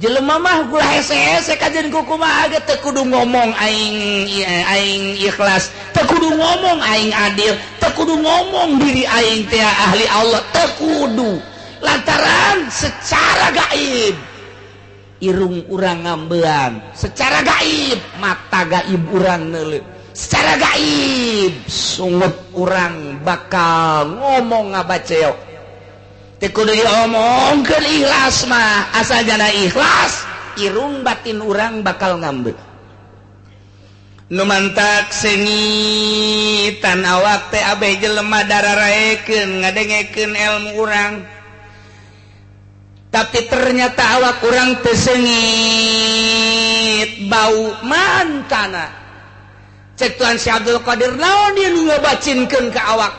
Jelema mah gula hese-hese kajen kukumaha ge teu kudu ngomong aing aing ikhlas, teu kudu ngomong aing adil, teu kudu ngomong diri aing teh ahli Allah, teu kudu. Lantaran secara gaib irung urang ngambean, secara gaib mata gaib urang neuleuh, secara gaib sungut urang bakal ngomong ngabaceok. Teu kudu diomongkeun ikhlas mah, asal jana ikhlas irung batin urang bakal ngambe. Nu mantak sengitan awak teh abeh jelema dararaekeun ngadengekeun ilmu urang. Tapi ternyata awak urang teu sengit bau mantana. Cek Tuan Syekh Abdul Qadir naon ieu nu ngabacinkeun ka awak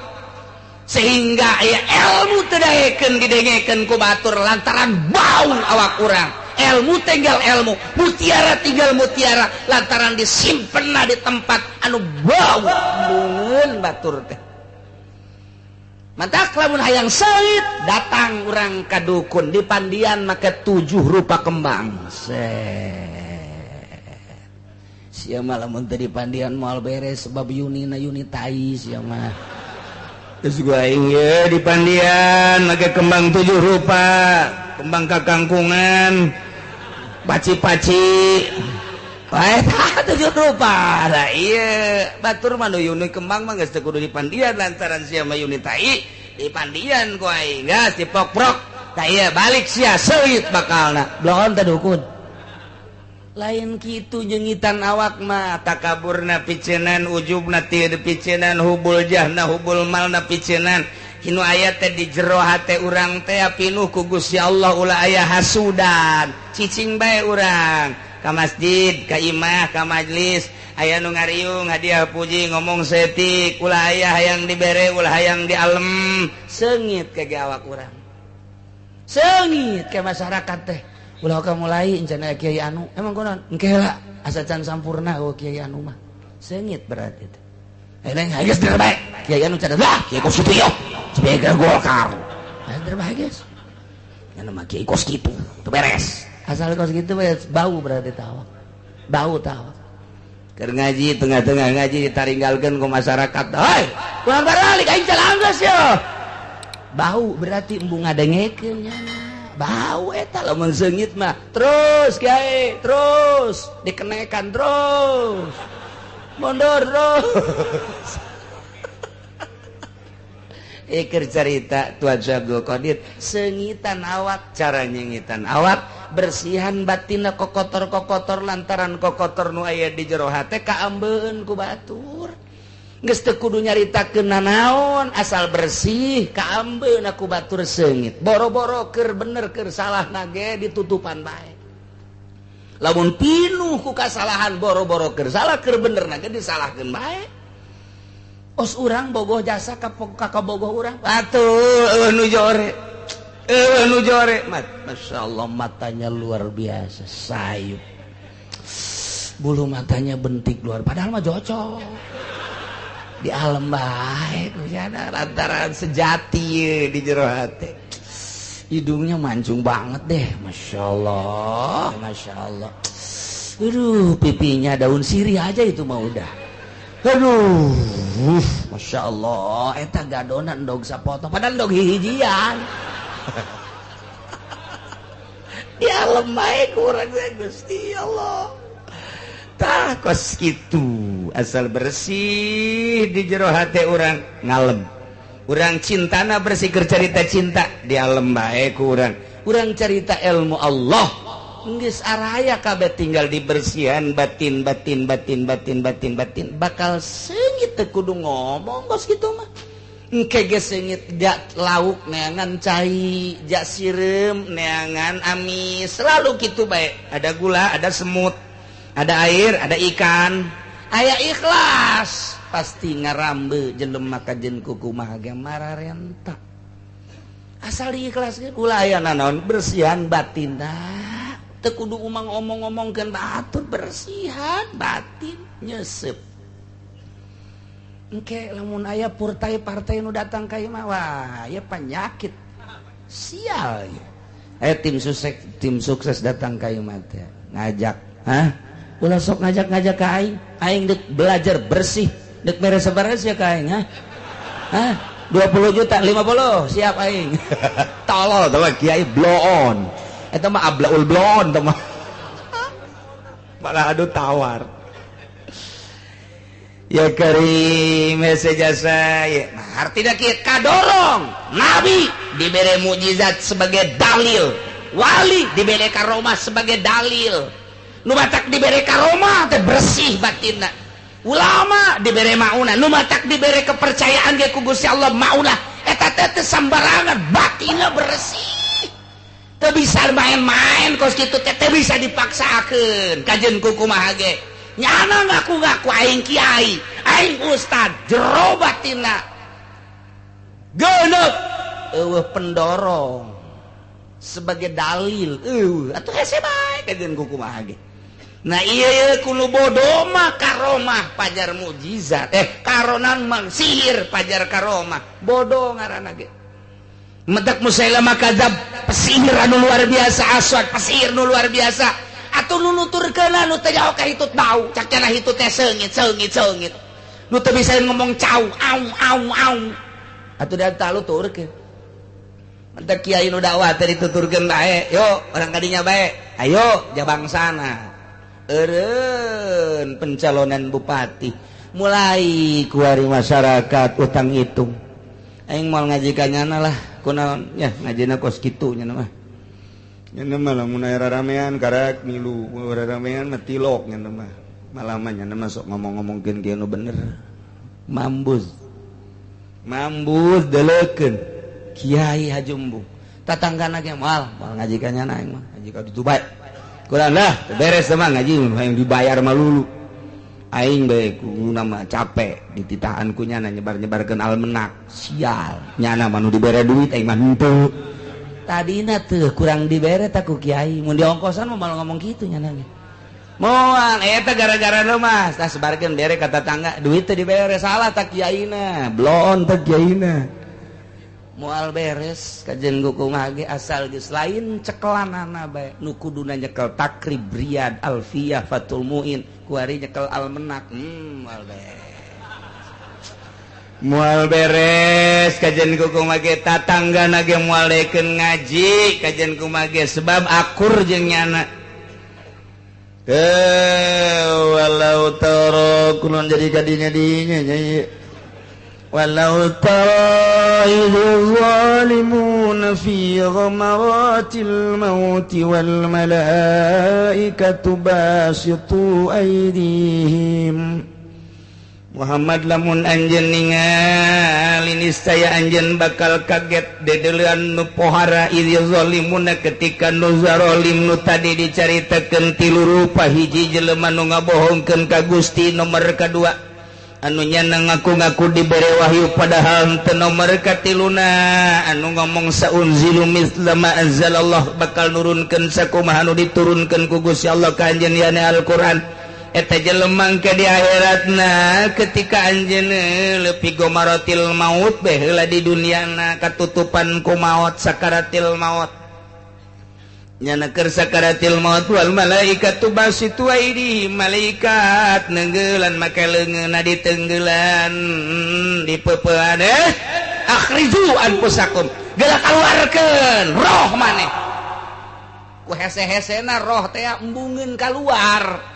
sehingga aya ilmu teu daekeun didengekeun ku batur lantaran bau awak urang. Ilmu tinggal ilmu, mutiara tinggal mutiara lantaran disimpenna di tempat anu bau bungeun batur teh. Mantak lamun hayang seungit datang urang ka dukun di pandian make 7 rupa kembang. Set. Sia mah lamun teu di pandian moal beres sebab yunina yuni tai sia mah. Terus gua aing ye di pandian make kembang 7 rupa, kembang kakangkungan, paci-paci. Wae tah 7 rupa. Lah ieu batur mah nu yuni kembang mah geus teu kudu di pandian lantaran sia mah yuni tai di pandian ku aing geus dipokprok. Tah ieu balik sia seuit bakalna. Bloon teh dukun. Lain kitu nyengitan awak mah takaburna picenan, ujubna teu picenan, hubul jahna hubul malna picenan. Hinu aya teh di jero hate urang teh pinuh ku Gusti Allah ulah aya hasudan. Cicing bae urang ka masjid, ka imah, ka majlis, aya nu ngariung hadiah puji ngomong setik, ulah aya hayang dibere, ulah hayang dialem, seungit ka ge awak urang. Seungit ka masyarakat teh. Ulah ka mulai encan aya kiai anu, emang kunaon? Engke heula asa can sampurna eueuh kiai anu mah. Seungit berarti teh. Eleng geus terbaik. Kiai anu can lah, kiai kos kitu yo. Sebagai Golkar. Geus terbaik geus. Nya mah kiai kos kitu, teu beres. Asal kos kitu bau berarti teh awak. Bau teh awak. Keur ngaji tengah-tengah ngaji ditaringgalkeun ku masyarakat. Hei, kurang baralik aing can anggeus yo. Bau berarti embung ngadengekeun nya. Bau eta lamun seungit mah terus kiai terus dikenekan terus mundur terus. Iker cerita Tuan Syekh Abdul Qadir sengitan awak, cara nyengitan awak bersihan batinna kokotor-kokotor lantaran kokotor nu aya di jero hate kaambeun ku batur. Geus teu kudu nyaritakeun nanaon asal bersih kaambeun ku batur seungit. Boro-boro keur bener keur salah nage ditutupan bae. Lamun pinuh ku kasalahan boro-boro keur salah keur bener nage disalahkeun bae. Os urang bogoh jasa ka kabogoh urang. Atuh eueuh nu jore. Eueuh nu jore. Masyaallah matanya luar biasa sayup. Bulu matanya bentik luar padahal mah jocok. Di alam baik lantaran sejati di jero hati. Hidungnya mancung banget deh, masya Allah, masya Allah. Aduh, pipinya daun sirih aja itu mah udah. Aduh, masya Allah. Eta gadona endog sapotong, padahal endog hihijian. Di alam baik kurang Gusti Allah. Tah kos kitu asal bersih di jero hate urang ngalem. Urang cintana bersih keur carita cinta di alem bae ku urang. Urang carita ilmu Allah geus araya kabeh tinggal dibersihan batin batin batin batin batin batin bakal seungit teu kudu ngomong kos kitu mah. Engke ge seungit jak lauk neangan cai, jak sireum neangan amis, selalu kitu bae. Ada gula, ada semut, ada air, ada ikan. Aya ikhlas pasti ngarambe jelema kajen kuku maha ge mararenta. Asal diikhlaskeun ulah aya nanaon bersihan batin dah. Teu kudu umang omong-omongkeun batur bersihan batin nyesep. Engke lamun aya partai-partai nu datang ka imah wah ya penyakit. Sial ya. Tim sukses datang ka imah teh ngajak. Hah, ulah sok ngajak-ngajak ka aing. Aing dek belajar bersih. Dek mere sabaraha sia ka aing, hah? Hah, 20 juta, 50 siap aing. Tolol tuh kiai, bloon eta mah, ablaul bloon tuh mah, malah adu tawar. Ya karim, hese jasa ya. Nah, artinya kieu kadorong nabi diberi mukjizat sebagai dalil, wali diberi karomah sebagai dalil. Nu matak diberi karomah teh bersih batinna. Ulama diberi maunah, nu matak diberi kepercayaan ge ku Gusti Allah maunah eta teh teu sambarangan, batinna bersih. Teu bisa main-main kos kitu teh, teu bisa dipaksakeun kajeun ku kumaha ge. Nyana ngaku-ngaku aing kiai, aing ustad, jero batinna genep, eueuh pendorong sebagai dalil, eueuh atuh hese bae kajeun ku kumaha ge. Nah, iya iya, kulo bodoh mah karomah pajar mukjizat, karonan mang sihir pajar karomah, bodoh ngaranna ge. Medak Musailamah kadzab, pesihir anu luar biasa, aswad pesihir nu luar biasa. Atuh nu nuturkeun nu teu jauh ka hitut bau, cak cenah hitut teh seungit seungit seungit. Nu teu bisa ngomong cau au au au. Atuh da taluturkeun. Mentak kiai nu dakwah teh dituturkeun bae, yo orang kadinya bae. Ayo jabangsana. Eureun pencalonan bupati mulai kuari masyarakat utang hitung. Aing moal ngaji ka nyana lah, kunaon ya ngajina kos kitu nyana mah. Nyana mah lamun aya raramean karak milu, raramean mah tilok nyana mah. Malah mah nyana mah sok ngomong-ngomongkeun kieu nu bener. Mambuz. Mambuz deleukeun Kiai Hajumbung. Tatanggana ge moal, moal ngaji ka nyana aing mah, ngaji ka ditu bae. Kurang lah, beres mah ngaji hayang dibayar mah lulu. Aing bae ku mah capek dititahan ku nyana nyebar-nyebarkeun almenak. Sial, nyana mah nu dibere duit, aing mah henteu. Tadina teu kurang dibere tak ku kiai, mun diongkosan mah malah ngomong kitu nyana ge. Moal eta gara-gara lu mah, tah sebarkeun bere ka tatangga, duit teu dibere, salah tak kiaina, bloon tak kiaina. Moal beres kajen kumaha ge asal geus lain cekelanana bae. Nu kuduna nyekel Takrib, Riyad, Alfiyah, Fathul Muin, kuari nyekel almenak. Moal beres, moal beres kajen kumaha ge. Tatanggana ge moal dekeun ngaji kajen kumaha ge, sebab akur jeung nyana. Walau tara kunaon jadi kadinya dinya nya. ولو ترى إذ الظالمون في غمرات الموت والملائكة باسطوا أيديهم. Muhammad, lamun anjeun ningali niscaya anjeun bakal kaget dedelean nu pohara. Idz zalimuna, ketika nu zalim nu tadi dicaritakeun tilu rupa: hiji, jelema nu ngabohongkeun ka Gusti; nomor kadua, anu nyana ngaku-ngaku dibere wahyu padahal teu; nomor katiluna, anu ngomong saunzilu mitsla ma anzalallah, bakal nurunkeun sakumaha anu diturunkeun ku Gusti Allah ka anjeun, yani Al-Qur'an. Eta jelema ke di akhiratna ketika anjeun leupi gomaratil maut, baheula di duniana katutupan ku maut, sakaratil maut. Nyana keur sakaratil maut, wal malaikatu basitu aidihim, malaikat neunggelan make leungeunna ditenggelan di peupean, akhriju anfusakum, geura kaluarkeun roh maneh. Ku hese-hesena roh teh embungeun kaluar,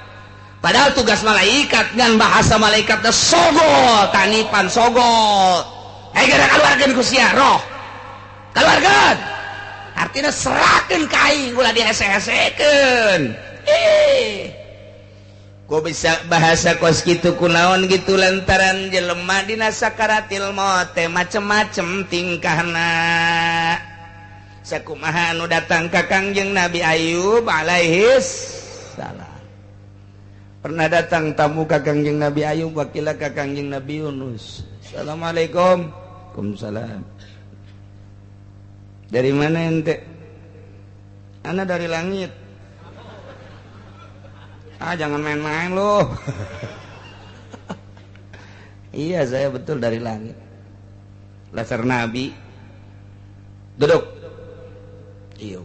padahal tugas malaikat ngan bahasa malaikat teh sogol tanipan sogol, geura kaluarkeun ku sia roh, kaluarkeun, artinya serahkan ka aing, ulah dihese-hesekeun. Kok bisa bahasa kos kitu, kunaon gitu? Lantaran jelema dina sakaratil maut teh macem-macem tingkahna, sakumaha anu datang ka Kangjeng Nabi Ayub alaihis salam. Pernah datang tamu ka Kangjeng Nabi Ayub, wakila ka Kangjeng Nabi Yunus. Assalamualaikum. Waalaikumsalam. Dari mana ente? Ana dari langit. Ah, jangan main-main loh. Iya, saya betul dari langit. Dasar nabi. Duduk. Iyo.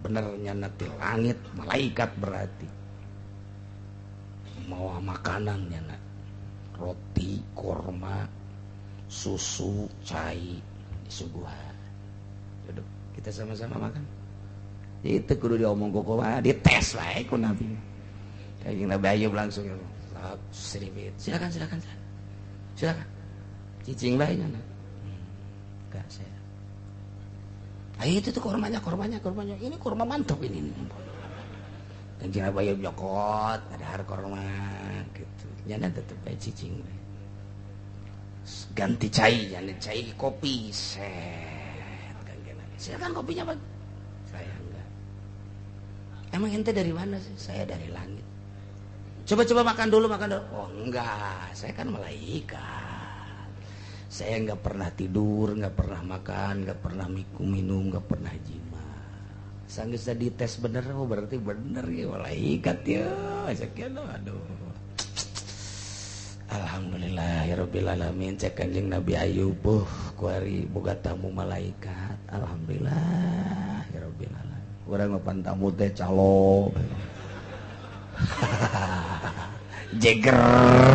Bener nyana ti langit malaikat berarti. Mawa makanan nyana. Roti, korma, susu, cai disuguhan. Duduk, kita sama-sama makan. Itu kudu diomong kok mah dites wae ku Nabi. Kayak Nabi Ayub langsung ya. Seribit. Silakan silakan silakan. Silakan. Cicing bae nyana. Enggak saya. Ayo itu tuh kormanya, kormanya, kormanya. Ini korma mantap ini. Kanjeng Nabi Ayub nyokot, ada korma gitu. Nyana tetep bae cicing bae. Ganti cai, nyana cai kopi set. Kanjeng Nabi. Silakan kopinya, Pak. Saya enggak. Emang ente dari mana sih? Saya dari langit. Coba-coba makan dulu, makan dulu. Oh enggak, saya kan malaikat. Saya enggak pernah tidur, enggak pernah makan, enggak pernah minum, enggak pernah jima. Sanggeus dites bener, oh berarti bener ya malaikat ya. Sekian aduh. Alhamdulillah ya rabbil alamin. Cek Kanjeng Nabi Ayub, kuari boga tamu malaikat. Alhamdulillah ya rabbil alamin. Urang mah tamu teh calo. Jeger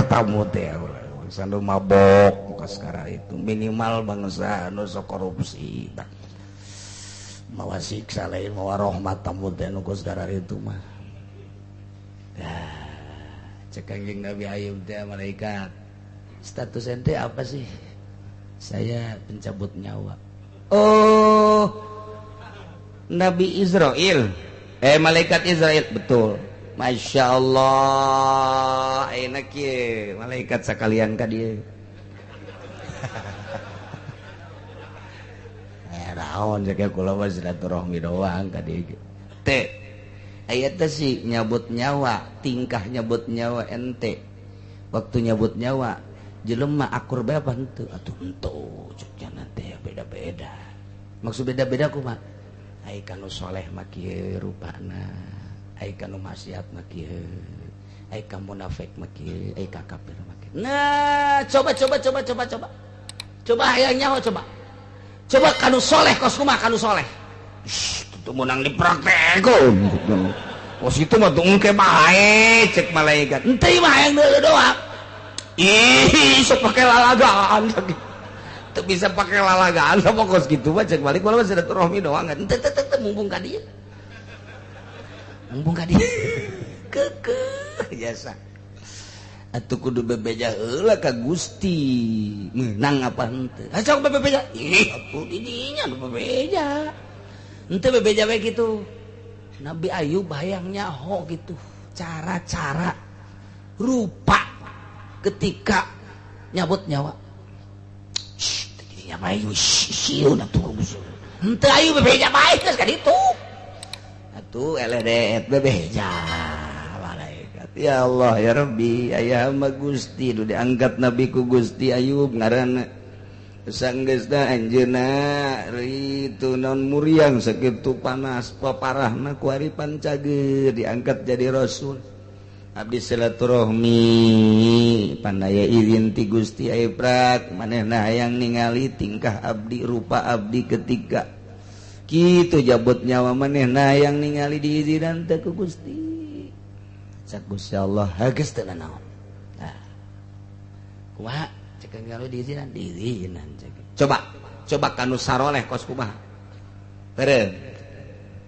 tamu teh bangsa nu mabok muka sekarang itu minimal bangsa nu sok korupsi tah. Mawa siksa lain mawa rahmat tamu teh nu sekarang itu mah. Dah cek Kanjeng Nabi Ayub teh malaikat. Status ente apa sih? Saya pencabut nyawa. Oh, Nabi Israel, malaikat Israel, betul. Masya Allah, enak ya, malaikat sekalian ka dieu. Naon cek kula mah silaturahmi doang ka dieu. Teh, aya teh sih nyabut nyawa, tingkah nyabut nyawa ente. Waktu nyabut nyawa, jelema akur bae apa henteu? Atuh henteu, cek nya teh beda-beda. Maksud beda-beda kumaha? Ai kanu soleh mah kieu rupana, ai kanu maksiat mah kieu, ai ka munafik mah kieu, ai ka kafir mah kieu. Nah, coba coba coba coba coba. Coba hayang nyaho coba. Coba kanu soleh kos kumaha kanu soleh. Shh, teu meunang dipraktekeun. Kos itu mah teu engke bae cek malaikat. Henteu mah hayang deuleu doang. Ih, sok pake lalagaan. Bisa pakai lalagaan sama kos gitu mah cek balik malah silaturahmi doang kan. Teu teu teu mumpung ka dieu. Mumpung ka dieu. Keukeuh jasa. Atuh kudu bebeja heula ka Gusti. Meunang apa henteu? Ha sok bebeja. Ih, atuh di dinya nu bebeja. Henteu bebeja we kitu. Nabi Ayub hayang nyaho gitu. Cara-cara rupa ketika nyabut nyawa. Bayu sieun atuh henteu ayu bebeja bae geus ka ditu atuh eleh deet bebeja malaikat. Ya Allah ya Rabbi, aya mah Gusti nu diangkat nabi ku Gusti Ayub ngaranna sanggeusna anjeunna ritu naon muriang sakitu panas paparahna ku ari pancageur diangkat jadi rasul. Abdi silaturahmi pandaya izin ti Gusti Aiprak manehna hayang ningali tingkah abdi rupa abdi ketika kitu jabut nyawa manehna hayang ningali diizinan teh ku Gusti. Cak Gusti Allah hageus teu nanaon. Nah, kumaha cek ningali diizinan diizinan cek. Coba coba kanu saroleh kos kumaha. Beureum.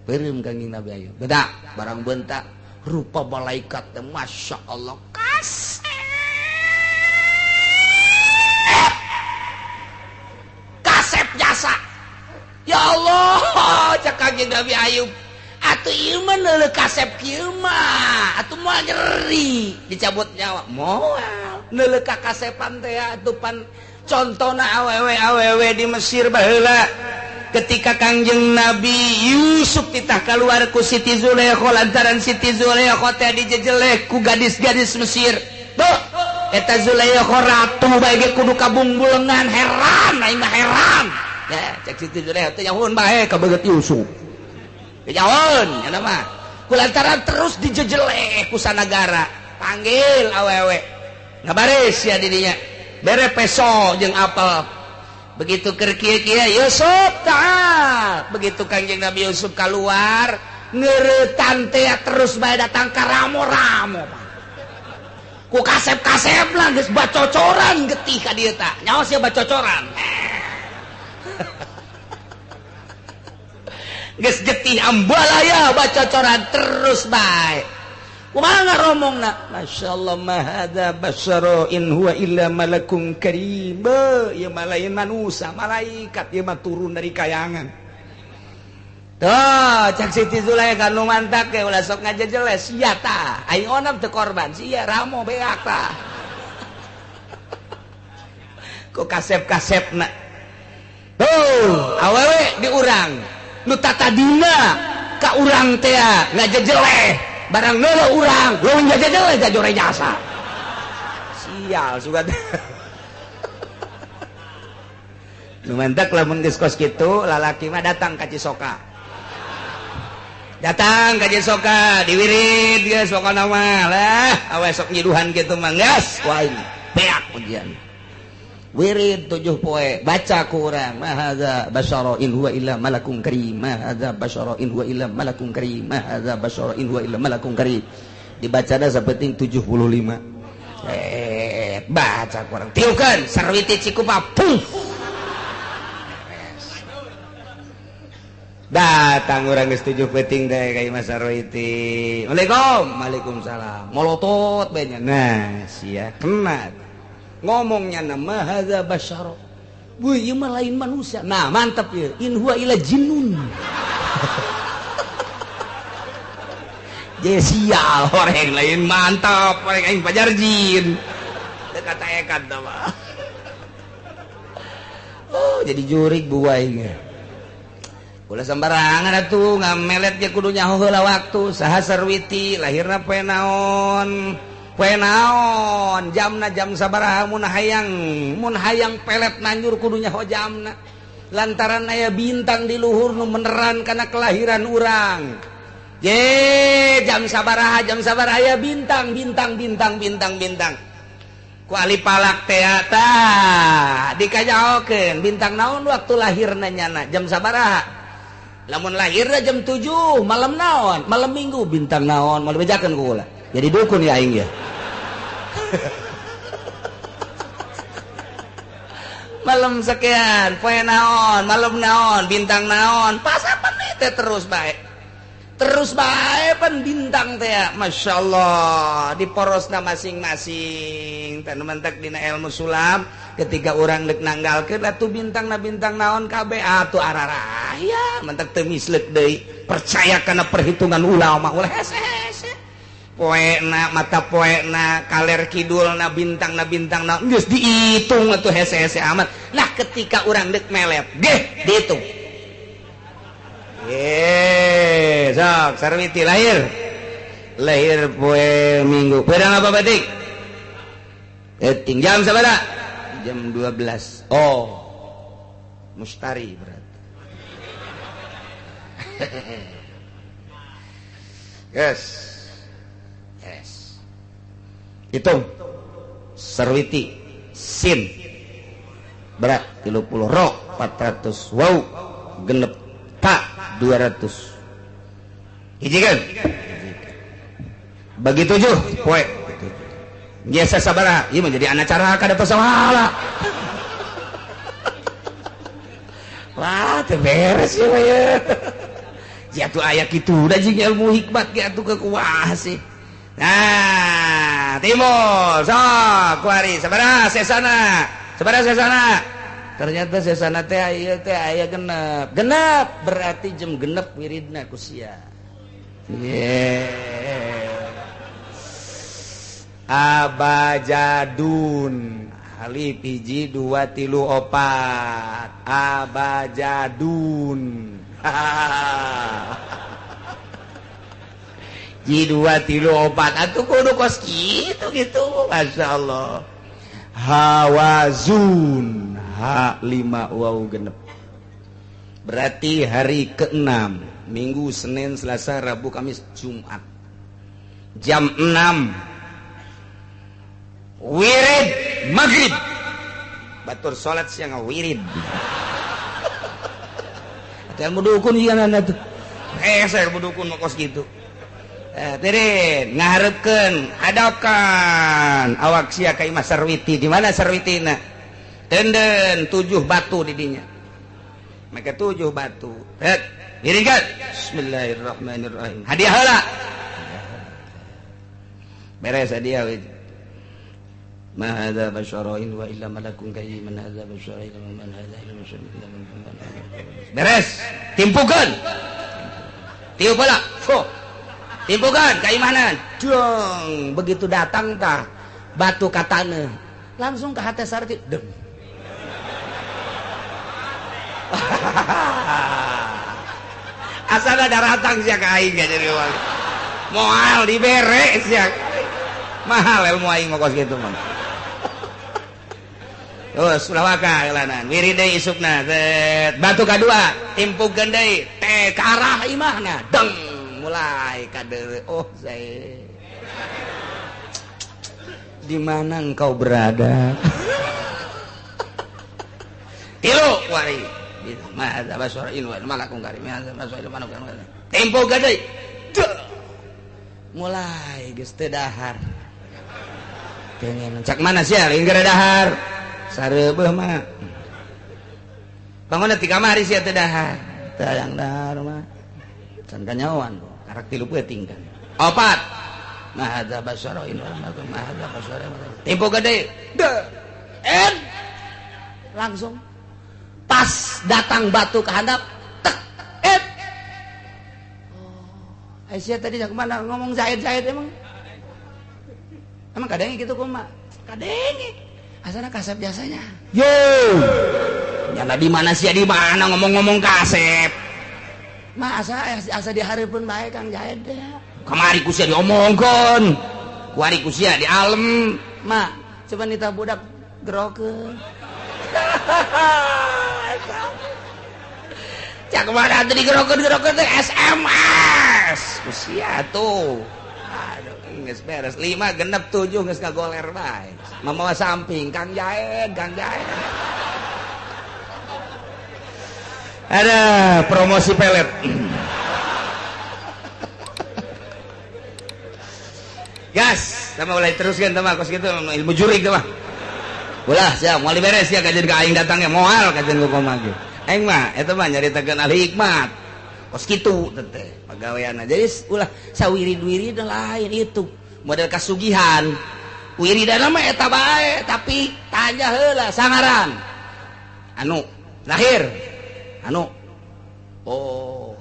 Beureum Kangjeng Nabi Ayub. Beda barang bentak rupa malaikat teh Masya Allah kasep kasep jasa. Ya Allah cek Kangjeng Nabi Ayub atuh ieu mah neuleuh kasep kieu mah atuh moal nyeri dicabut nyawa moal neuleuh ka kasepan teh atuh pan contona awewe-awewe di Mesir baheula ketika Kangjeng Nabi Yusuf titah keluar ku Siti Zulaikha lantaran Siti Zulaikha teh dijejelek ku gadis-gadis Mesir. Tuh, eta Zulaikha ratu bae ge kudu kabungbulengan heran aing mah heran. Ya, cek Siti Zulaikha teh nyahoeun bae ka beungeut Yusuf. Nyahoeun nya mah. Ku lantaran terus dijejelek ku sanagara. Panggil awewe. Ngabaris sia di dinya. Bere peso jeung apel. Begitu keur kieu-kieu Yusuf taat. Begitu Kangjeng Nabi Yusuf keluar, Ngeretan teh terus bae datang ka ramo-ramo. Ku kasep-kasep lah geus bacocoran getih ka dieu tah. Nyaho sia bacocoran. Geus getih ambalaya bacocoran terus bae. Kumaha ngaromongna? Masyaallah ma hadza basyara in huwa illa malakun karim. Ieu mah lain manusia, malaikat ieu mah turun dari kayangan. Tuh, cak Siti Zulaikha nu mantak ge ulah sok ngajejeles sia tah. Aing onam teu korban, sia ramo beak tah. Ku kasep-kasepna. Tuh, awewe di urang. Nu tatadina ka urang teh ngajejeleh. Barang leuleung urang, leuweung jajajeleh jajore jasa. Sial sugan. Nu mantak lamun geus kos kitu, lalaki mah datang ka Cisoka. Datang ka Cisoka, diwirid geus pokona mah lah, awe sok nyiduhan kitu mah geus ku aing beak ujian. Wirid 7 poe, baca ku urang, ma hadza basyara in huwa illa malakun karim, ma hadza basyara in huwa illa malakun karim, ma hadza basyara in huwa illa malakun karim. Dibacana sapenting 75. Baca ku urang. Tiukeun sarwiti cikupa puf. Datang urang geus 7 peuting teh ka Imah Sarwiti. Waalaikum, waalaikumsalam. Molotot bae nya. Nah, sia kena. Ngomongnya nama hadza basyara. Wih, ieu mah lain manusia. Nah, mantap ya. In huwa illa jinnun. Je sial orang lain mantap, orang aing pajar jin. Teu kata ekat tah mah. Oh, jadi jurig buai. Ulah sembarangan atuh ngamelet ge kudu nyaho heula waktu. Saha Sarwiti lahirna poe naon? Poe naon jamna jam sabaraha mun hayang pelet nanjur kudu nyaho jamna lantaran aya bintang di luhur nu meneran kana kelahiran urang. Je jam sabaraha aya bintang bintang bintang bintang bintang ku ahli palak teh tah dikajaokeun bintang naon waktu lahirna nyana jam sabaraha. Lamun lahirna jam 7 malam naon malam minggu bintang naon moal bejakeun ku kula. Jadi dukun ya aing ya. Malam sekian, poe naon, malam naon, bintang naon, pas apa nih teh terus bae. Terus bae pan bintang teh, Masya Allah, di porosna masing-masing. Tah nu mentek dina ilmu sulam, ketika urang deuk nanggalkeun atuh bintangna bintang naon kabeh atuh araraya, mentek teu misleuk deui. Percaya kana perhitungan ulama ulah hese-hese. Poena mata poena kaler kidulna bintangna bintangna geus dihitung atuh hese-hese amat. Nah ketika urang deuk melet geh dihitung. Ye, sok Sarwiti lahir. Lahir poe Minggu. Pedang apa batik? Eting jam sabaraha? Jam 12. Oh. Mustari berarti. Yes. Yes. Hitung. Sarwiti sin berat 30 ro 400 waw genep ta 200. Hiji kan? Bagi 7 poe. Biasa sabaraha? Ieu mah jadi anak cara kada pasahala. Wah, teu beres ieu mah ye. Jatuh aya kitu da jeung ilmu hikmat ge atuh kekuah sih. Nah, timur, sok kuari sabaraha sesana? Sabaraha sesana? Ternyata sesana teh ieu teh aya genep. Genep berarti jam genep wiridna ku sia. Yeah. Abajadun alif 1 2 3 4 abajadun. Ji 2 3 4 atuh kudu kos kitu gitu. Masya Allah. Hawazun H 5 waw genep. Berarti hari ke-6, Minggu, Senin, Selasa, Rabu, Kamis, Jumat. Jam 6 wirid maghrib. Batur salat siang wirid. Atau ilmu dukun juga nana tuh. Hese dukun mah kos kitu. Tirin ngaharepkeun hadapkan awak sia ka imah Sarwiti. Di mana Sarwitina? Tenden 7 batu di dinya. Maka 7 batu. Het, wiridkan. Bismillahirrahmanirrahim. Hadiah heula. Beres hadiah we. Ma hadza basyarain wa illa malakun karim man hadza basyarain wa man hadza illa basyarun. Beres, timpukeun. Tiup heula. Fuh. Timpukeun ka imahna. Dong, begitu datang tah batu ka taneuh. Langsung ke hate Sarti. Dem. Asal ada ratang sia ka aing jadi urang. Moal dibere sia. Mahal ilmu aing mah kos kitu mah. Terus ulah waka heulanan. Wirid deui isukna. Batu kadua timpukeun deui teh ka arah imahna. Deng mulai kadeuleu. Oh, saya. Di mana engkau berada? Tilu wari. Ma hadza basyarain wa malakun karim. Ma hadza basyarain wa malakun karim. Timpukeun deui. Mulai geus teu dahar. Pengen cak mana sia lain gara dahar. Sareubeuh mah. Bangun ti kamari sia teu dahar. Teu hayang dahar mah. Can kanyaoan karak 3 peuting kan. 4. Ma hadza basyarain wa malakun ma hadza basyarain. Timpo gede. En langsung pas datang batu ke handap tek et. Oh, Aisyah tadi cak mana ngomong Zaid-Zaid emang. Emang kadenge gitu kumaha? Kadenge. Asana kasep biasanya. Yo. Nyala di mana sih di mana ngomong-ngomong kasep. Ma asa asa dihareupeun bae Kang Zaid teh. Kamari ku sia diomongkeun. Kuari ku sia di alem. Ma, coba nita budak gerokeun. Cak mana teh digerokeun-gerokeun teh SMS. Ku sia tuh. Aduh, geus beres 5 genep 7 geus kagoler bae. Mamawa samping Kang Jaed, Kang Jaed. Ada promosi pelet. Gas, sama mulai teruskan sama kos gitu ilmu jurik mah. Ulah siap, moal beres ya kajian ka aing datangnya moal kajian ku kumaha ge. Aing mah eta mah nyaritakeun ahli hikmat. Kos kitu teh pagaweanna. Jadi ulah sawirid-wirid lain itu model kasugihan. Wiridana mah eta bae tapi tanya heula sangaran. Anu lahir. Anu. Oh.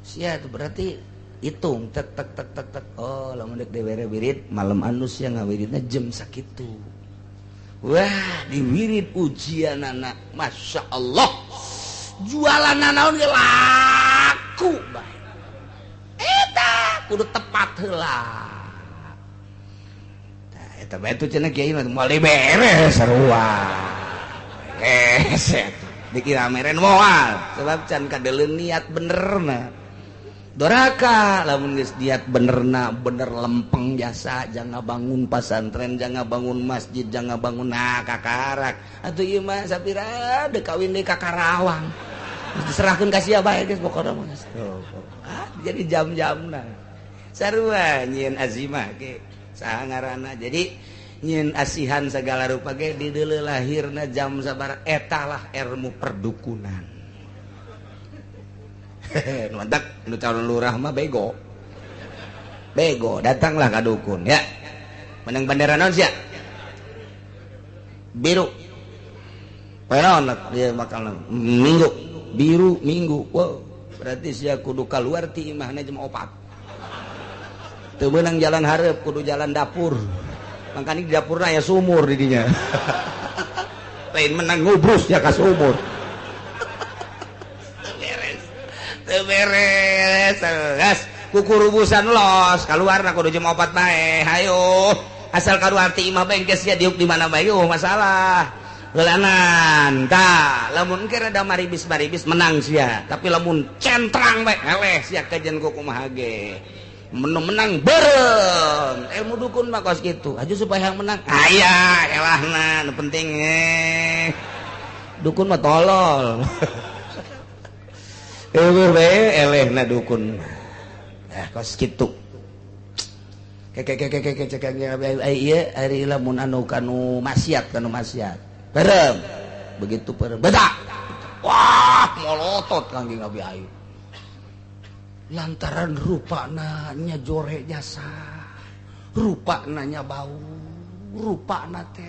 Sia itu berarti hitung tek tek tek tek tek. Oh, lamun deuk dibere wirid malam anu sia ngawiridna jam sakitu. Wah, diwirid ujianana Masya Allah. Jualan naon ge laku bae. Eta kudu tepat heula. Tah eta bae tuh cenah kiai mah moal beres sarua. Beres eta. Dikira meren moal sebab can kadeuleun niat benerna. Doraka lamun geus niat benerna bener lempeng jasa jangan bangun pasantren jangan bangun masjid jangan bangun nah kakarak atuh ieu mah sapira deuk kawin deui ka Karawang diserahkeun ka sia bae geus pokona mah. Ah jadi jam-jamna sarua nyieun azimah ge saha ngaranna jadi nyieun asihan segala rupa ge di deuleu lahirna jam sabaraha eta lah ilmu perdukunan. Mantap, nu calon lurah mah bego. Bego, datanglah ka dukun ya. Menang bendera naon sia? Biru. Poe naon dia bakal minggu. Biru minggu. Wow, berarti sia kudu kaluar ti imahna jam 4. Teu meunang jalan hareup, kudu jalan dapur. Mangkani di dapurna aya sumur di dinya. Lain menang ngubrus ya ka sumur. Beres, gas kukurubusan los keluar kudu jam 4 bae. Hayo, asal kaluar ti imah bengkes sia diuk di mana bae eueuh masalah. Heulanan tah, lamun engke rada maribis-maribis menang sia, tapi lamun centrang bae eleh sia kajian ku kumaha ge. Menang beureum. Ilmu dukun mah kos kitu. Aju supaya yang menang. Aya elahna nu penting. Dukun mah tolol. Eueuh bae elehna dukun. Ah kos kitu. Keke cek ieu ari lamun anu kanu maksiat Perem. Begitu perem. Bedak. Wah, molotot Kangjeng Nabi Ayub. Lantaran rupana nya jore jasa. Rupana nya bau, rupana teh.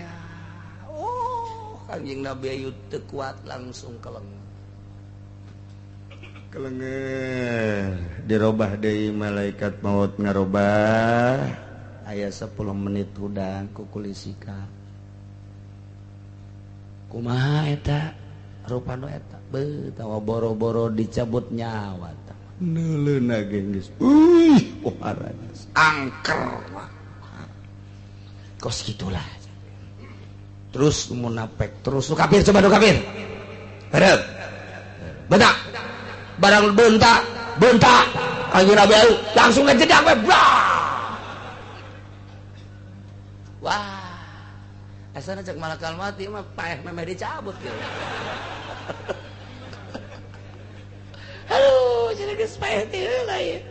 Oh, Kangjeng Nabi Ayub teu kuat langsung keleng. Kelenger dirobah deui malaikat maut ngarobah aya 10 menit hudang ku kulisika kumaha eta rupa nu eta beuh tawa boro-boro dicabut nyawa tah neuleuna ge geus euy pohara angker kos kitulah terus munafik terus nu kafir coba nu kafir hareup bedak barang bentak bentak Kangjeng Nabi Ayub langsung ngejedak we wah asana cek malakal mati mah paeh memeh dicabut gitu. Aduh jadi geus paeh teh heula ieu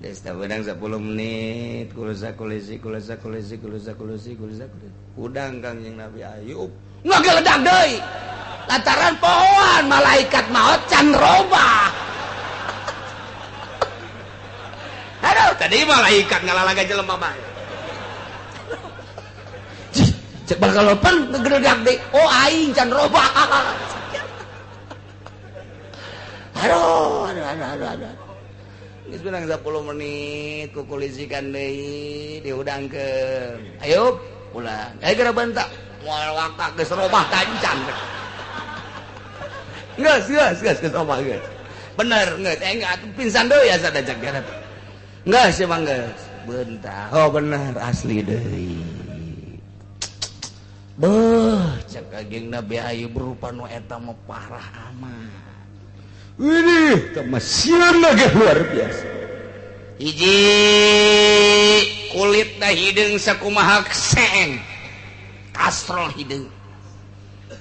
geus tah beunang 10 menit kulusa kulisi kulusa kulisi kulusa kulisi kulusa udang Kangjeng Nabi Ayub ngageledak deui lantaran pohoan malaikat maut can robah. Aduh tadi malaikat ngalalaga jelema bae. Cek bakal pan ngegeledak deui. Oh aing can robah. Aduh aduh aduh aduh. Geus beunang 10 menit kukulisikan deui dihudangkeun. Ayo pulang. Ayo geura bentak. Moal wakak geus robah tancan. Geus geus geus geus omah geus. Bener geus enggak pingsan deui asa dajak garap. Geus emang geus. Bentar. Oh bener asli deui. Beuh cek Kangjeng Nabi Ayub rupa nu eta mah parah amat. Widih, teh mah sieun ge luar biasa. Hiji kulitna hideung sakumaha seeng. Kastrol hideung.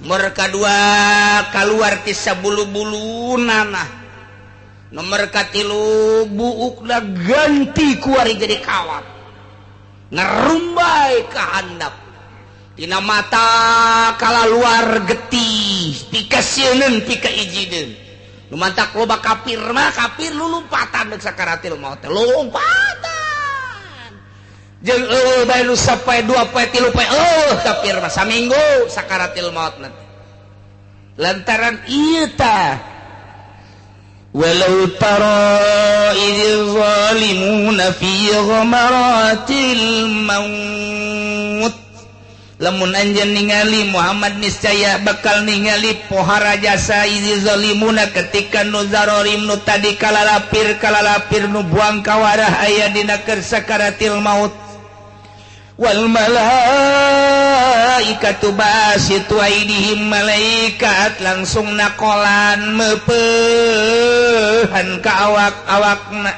Nomor kedua keluar ti sabulu-bulu nanah. Nomor katilu buukna ganti kuari jadi kawat. Ngerumbai ka handap. Tina mata kalaluar getih, pikasieun pikaijideun. Nu mantak loba kafir mah kafir lulumpatan deuk sakaratil maut teh lompatan. Jeung eueuh bae nu sapoe dua poe tilu poe eueuh kafir mah saminggu sakaratil maut nanti. Lantaran ieu tah walau tara idz zalimuna fi ghamaratil maut lamun anjeun ningali Muhammad niscaya bakal ningali pohara jasa idz zalimuna ketika nu zarorim nu tadi kalalapir kalalapir nu buang kawarah aya dina keur sakaratil maut wal malaikatu basitu aidihim malaikat langsung nakolan meupehan ka awak-awakna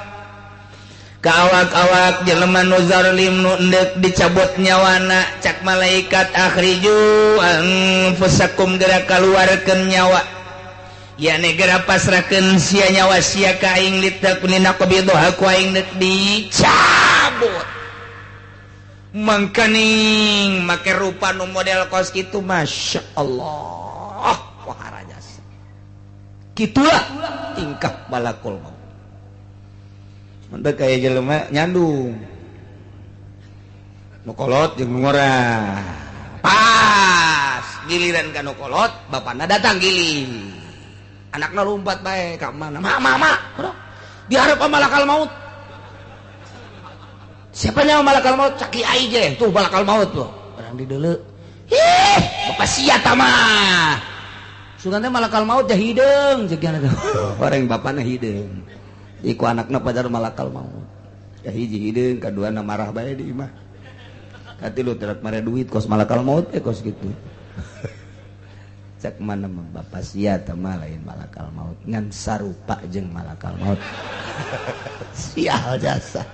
ka awak-awak jelema nu zalim nu endek dicabut nyawana cak malaikat akhriju anfusakum geura kaluarkeun nyawa yakni geura pasrahkeun sia nyawa sia ka aing litakuna qabidha ku aing deuk dicabut. Mangkaning make rupa nu model kos kitu Masya Allah wahara jasa kitulah tingkah malakul maut mantap kaya jelema nyandung nu kolot jeung nu ngora pas giliran ka nu kolot bapana datang giling anakna lompat bae ka mana mak mak mak diharap malakal maut. Siapa nyawa malakal maut? Cak kiai ge tuh malakal maut loh. Barang dideuleu. Ih, bapak sia ta mah. Sugan teh malakal maut teh hideung ceuk teh. Orang bapana hideung. Iku anakna pajar malakal maut. Kahiji hideung, kaduana marah bae di imah. Katilu terak mare duit kos malakal maut teh kos kitu. Cak mana mah bapak sia ta mah lain malakal maut, ngan sarupa jeung malakal maut. Sial jasa.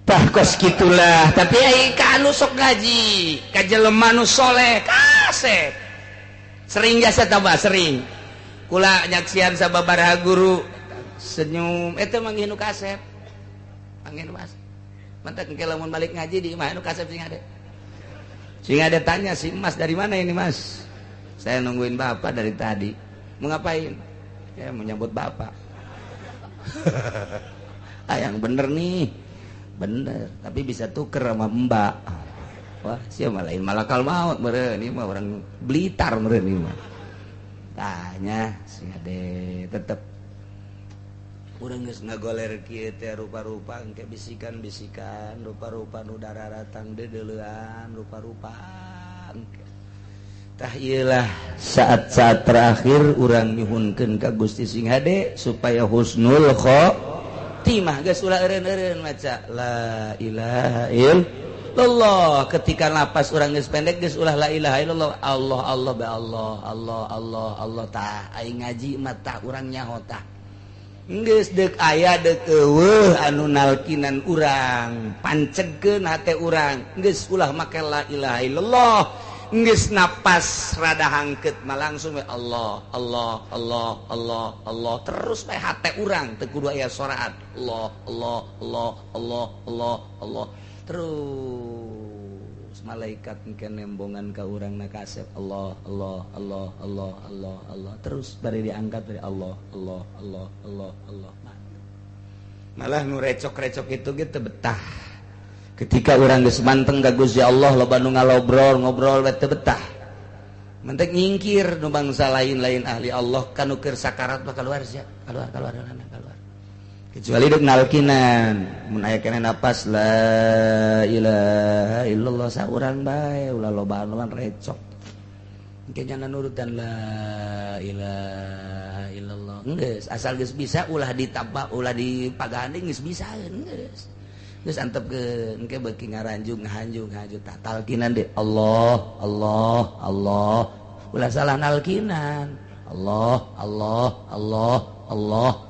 Tah kos kitulah, tapi ai ka anu sok ngaji, ka jelema nu soleh kasep. Sering jasa tambah sering. Kula nyaksian sababaraha guru senyum eta manggih nu kasep. Manggih nu kasep. Mantak engke lamun balik ngaji di imah nu kasep sing ada. Sing ada tanya si Mas dari mana ini Mas? Saya nungguin Bapak dari tadi. Mau ngapain? Ya mau nyambut Bapak. Ah yang bener nih. Bener, tapi bisa tuker sama Mbak. Wah, siapa lain malakal maut meureun ieu mah orang Blitar meureun ieu mah. Tanya sing ade tetep urang geus ngagoler kieu teh rupa-rupa engke bisikan-bisikan, rupa-rupa nu dararatang deudeulean, rupa-rupa engke. Tah ieu lah saat-saat terakhir urang nyuhunkeun ka Gusti sing hade supaya husnul khotimah. Geus ulah eureun-eureun maca la ilaha illallah. Ketika napas urang geus pendek geus ulah la ilaha illallah, Allah Allah ba Allah Allah Allah Allah. Tah aing ngaji mah tah urang nyaho tah. Geus deuk aya deuk eueuh anu nalkinan urang, pancegkeun hate urang. Geus ulah make la ilaha illallah. Geus napas rada hangkeut mah langsung we Allah Allah Allah Allah Allah terus bae hate urang teu kudu aya soraat. Allah Allah Allah Allah Allah Allah terus malaikat engke nembongan ka urang na kasep Allah Allah Allah Allah Allah Allah terus bari diangkat dari Allah Allah Allah Allah Allah. Malah nu recok-recok itu gitu betah. Ketika urang geus manteng ka Gusti Allah loba nu ngalobrol ngobrol we teu betah. Mentek nyingkir nu bangsa lain-lain ahli Allah kanu keur sakarat mah keluar sia, keluar keluar keluar. Kecuali dek nalkinan mun aya keneh napas la ilaha illallah saurang bae ulah lobaan recok. Engke jangan nurutan la ilaha illallah. Geus asal geus bisa ulah ditambah ulah dipaganding geus bisa geus. Geus antepkeun engke beuki ngaranjung ngahanjung ngahanjung tah talkinan deui Allah Allah Allah ulah salah nalkinan Allah Allah Allah Allah.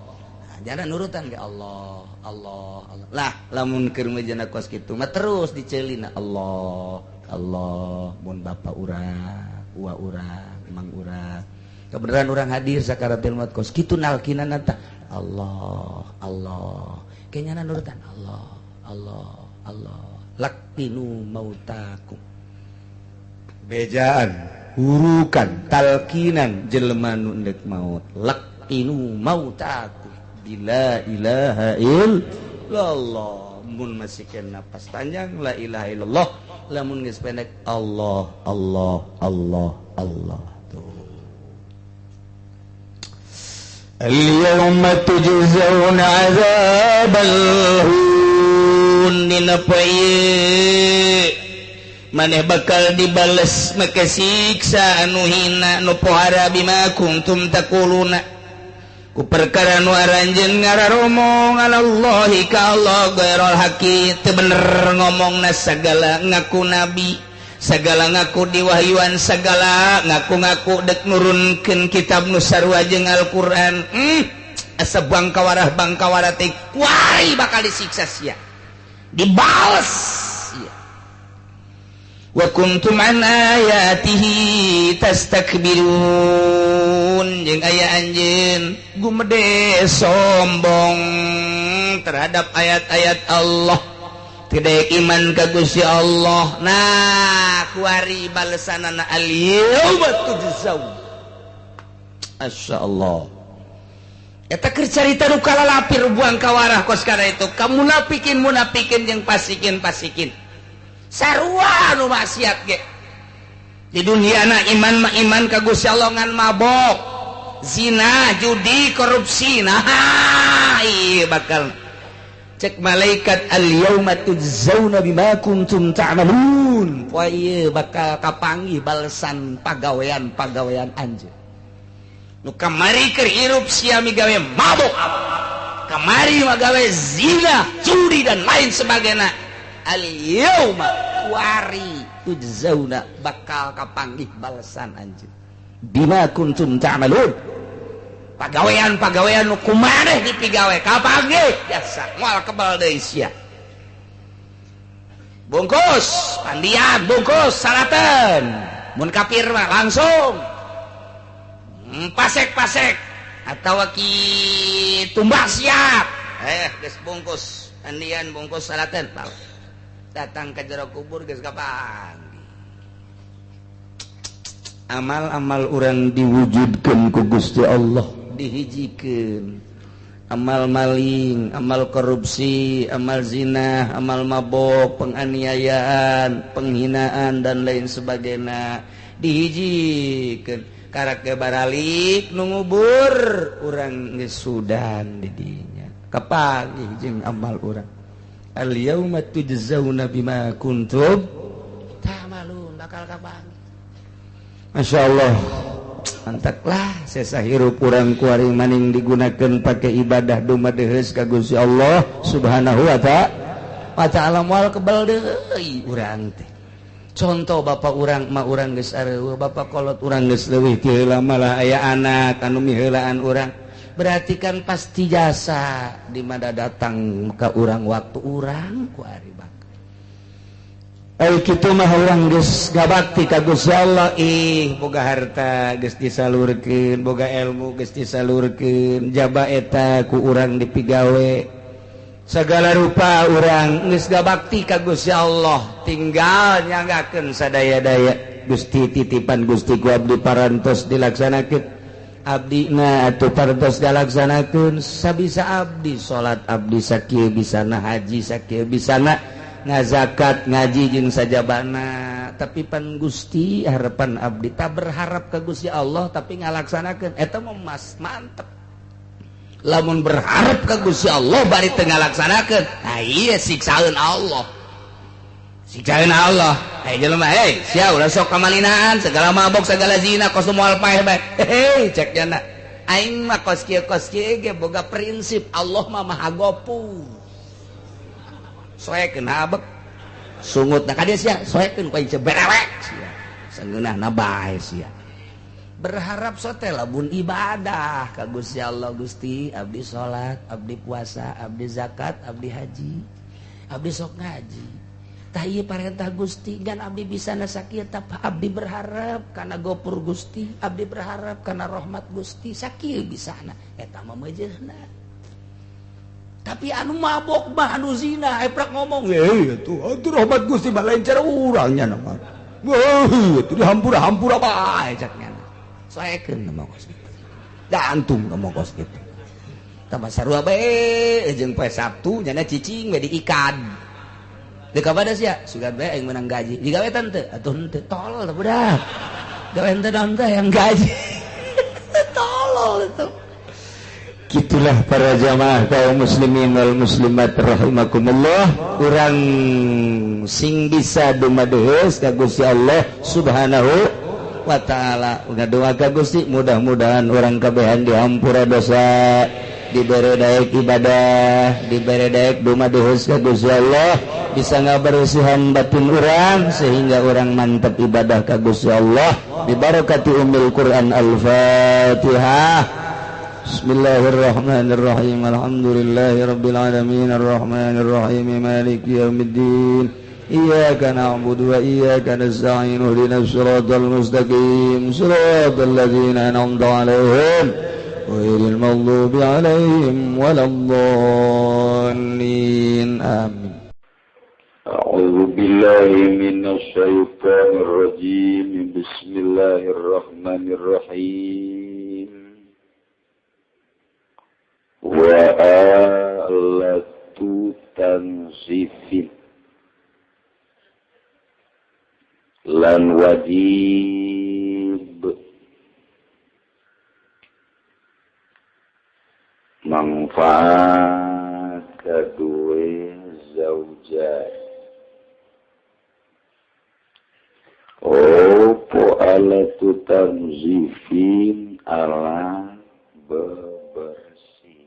Jangan nurutan ke Allah Allah Allah lah lamun keur mejana kos kitu mah terus diceulina Allah Allah mun bapa urang uwa urang emang urang kebenaran urang hadir sakaratul maut kos kitu nalkinan tah Allah Allah kayaknya nurutan Allah Allah Allah laqinu mautakum bejaan hurukan talkinan jelema nu endek maut laqinu mautakum bila ilaha illallah. Mun masih kena napas panjang la ilaha illallah, lamun geus pendek Allah Allah Allah Allah. Tuh. Al-yawma tujzauna 'adzabal hun dina poe maneh bakal dibales make siksa anu hina nu pohara bima kuntum taquluna ku perkara nu aranjeun ngararomong alallahi ka Allah ghairul haqi teu bener ngomongna sagala ngaku nabi sagala ngaku diwahyuan sagala ngaku-ngaku dek nurunkeun kitab nu sarua jeung Al-Qur'an. Asa bangkawarah bangkawarah teh kuari bakal disiksa sia dibales sia. Wa kuntum an ayatihi tastakbirun jeung aya anjeun gumede sombong terhadap ayat-ayat Allah tidak iman ka Gusti Allah. Nah kuari balesanana al-yauma tujzaun. Masyaallah eta keur carita nu kalalapir buang kawarah kos kana itu ka munafikin munafikin jeung pasikin pasikin sarua nu maksiat ge di dunia na iman mah iman ka Gusti Allah ngan mabok zina judi korupsi. Nah ieu bakal cek malaikat al-yauma tujzauna bima kuntum ta'malun. Poe ieu bakal kapanggih balesan pagawean-pagawean anjeun nu kamari keur hirup sia migawe mabok kamari magawe zina judi dan lain sebagainya. Al-yauma kuari tujzauna bakal kapanggih balesan anjeun bima kuntum ta'malun. Pagawean-pagawean nu kumaneh dipigawe kapanggih biasa moal kebal deui sia. Bungkus pandian bungkus salaten mun kafir mah langsung Pasek-pasek atawa ki tumbak siap. Geus bungkus andian bungkus salatan datang ke jero kubur geus kapanggih. Amal-amal urang diwujudkeun ku Gusti Allah, dihijikeun. Amal maling, amal korupsi, amal zina, amal mabok, penganiayaan, penghinaan dan lain sebagainya dihijikeun. Karak ge baralik nu ngubur urang geus sudan di dinya. Kapanggih jeung amal urang. Al yauma tujzauna bima kuntum ta'malun, bakal kapanggih. Masya Allah, mantaklah sesa hirup urang kuari maning digunakan pakai ibadah dumadeheus ka Gusti Allah Subhanahu wa ta'ala moal kebel deui urang teh. Contoh bapak urang ma urang geus areueuh, bapak kolot urang geus leuwih ti heula malah aya anak anu miheulaan urang. Berarti kan pasti jasa di mana datang ka urang waktu urang kuari bakal. Ai kitu mah urang geus gabakti ka Gusti Allah, ih boga harta geus disalurkeun, boga ilmu geus disalurkeun, jaba eta ku urang dipigawe. Segala rupa urang geus gabakti ka Gusti Allah, tinggal nyanggakeun sadaya-daya. Gusti titipan Gusti ku abdi parantos dilaksanakeun. Abdina atuh parantos dilaksanakeun sabisa abdi salat abdi sakieu bisana, haji sakieu bisana, ngazakat ngaji jeung sajabana. Tapi pan Gusti harapan abdi tak berharap ke Gusti Allah tapi ngalaksanakeun eta mah mas mantep. Lamun berharap ke Gusti Allah bari teu ngalaksanakeun, nah ieu siksaeun Allah, siksaeun Allah. Hei jelema, hei sia ulah sok kamalinaan, segala mabok, segala zina, kos moal paeh bae. Hei cek jana aing mah kos kieu ge boga prinsip Allah mah Maha Gopur. Soekeun habek sungut na ka dieu sia, soekeun ku aing berewek sia, sangeunahna bae sia. Berharap sote lamun ibadah ka Gusti Allah, Gusti abdi salat, abdi puasa, abdi zakat, abdi haji, abdi sok ngaji. Tah ieu parentah Gusti gan abdi bisa sakieu, tah abdi berharap kana gopur Gusti, abdi berharap kana rahmat Gusti, sakieu bisana eta mah meujeuhna. Tapi anu mabok mah anu zina eprak ngomong, atuh atuh rahmat Gusti mah lain cara urang nya mah. Wah, atuh dihampura-hampura bae cak nya. Soekeun mah kos kitu. Gantung mah kos kitu. Tambah sarua bae jeung poe Sabtu nyana cicing we diikan. Deuk ka pada sia, sugan bae aing menang gaji. Digawe teu? Atuh henteu, tolol teh budak. Gawe henteu naon teh yang gaji. Tolol itu. Gitulah para jamaah kaum muslimin wal muslimat rahimakumullah, urang sing bisa dumadeheus ka Gusti Allah Subhanahu wa ta'ala. Ngadoa ka Gusti mudah-mudahan urang kabehan dihampura dosa, dibere daek ibadah, dibere daek dumadeheus ka Gusti Allah, bisa ngabersihan batin urang sehingga urang mantep ibadah ka Gusti Allah. Bibarakati ummil Quran. Al-Fatihah. Bismillahirrahmanirrahim. Alhamdulillahirabbil alamin arrahmanirrahim maliki yaumiddin. Iyyaka na'budu wa iyyaka nasta'in ihdinas siratal mustaqim siratal ladzina an'amta 'alaihim ghairil maghdubi 'alaihim waladdallin. Amin. A'udzu billahi minasy syaithanir rajim. Bismillahirrahmanirrahim. Wa alatu tanzifin lan wajib manfaat kedua zaujat. Opo alatu tanzifin ala bebersih.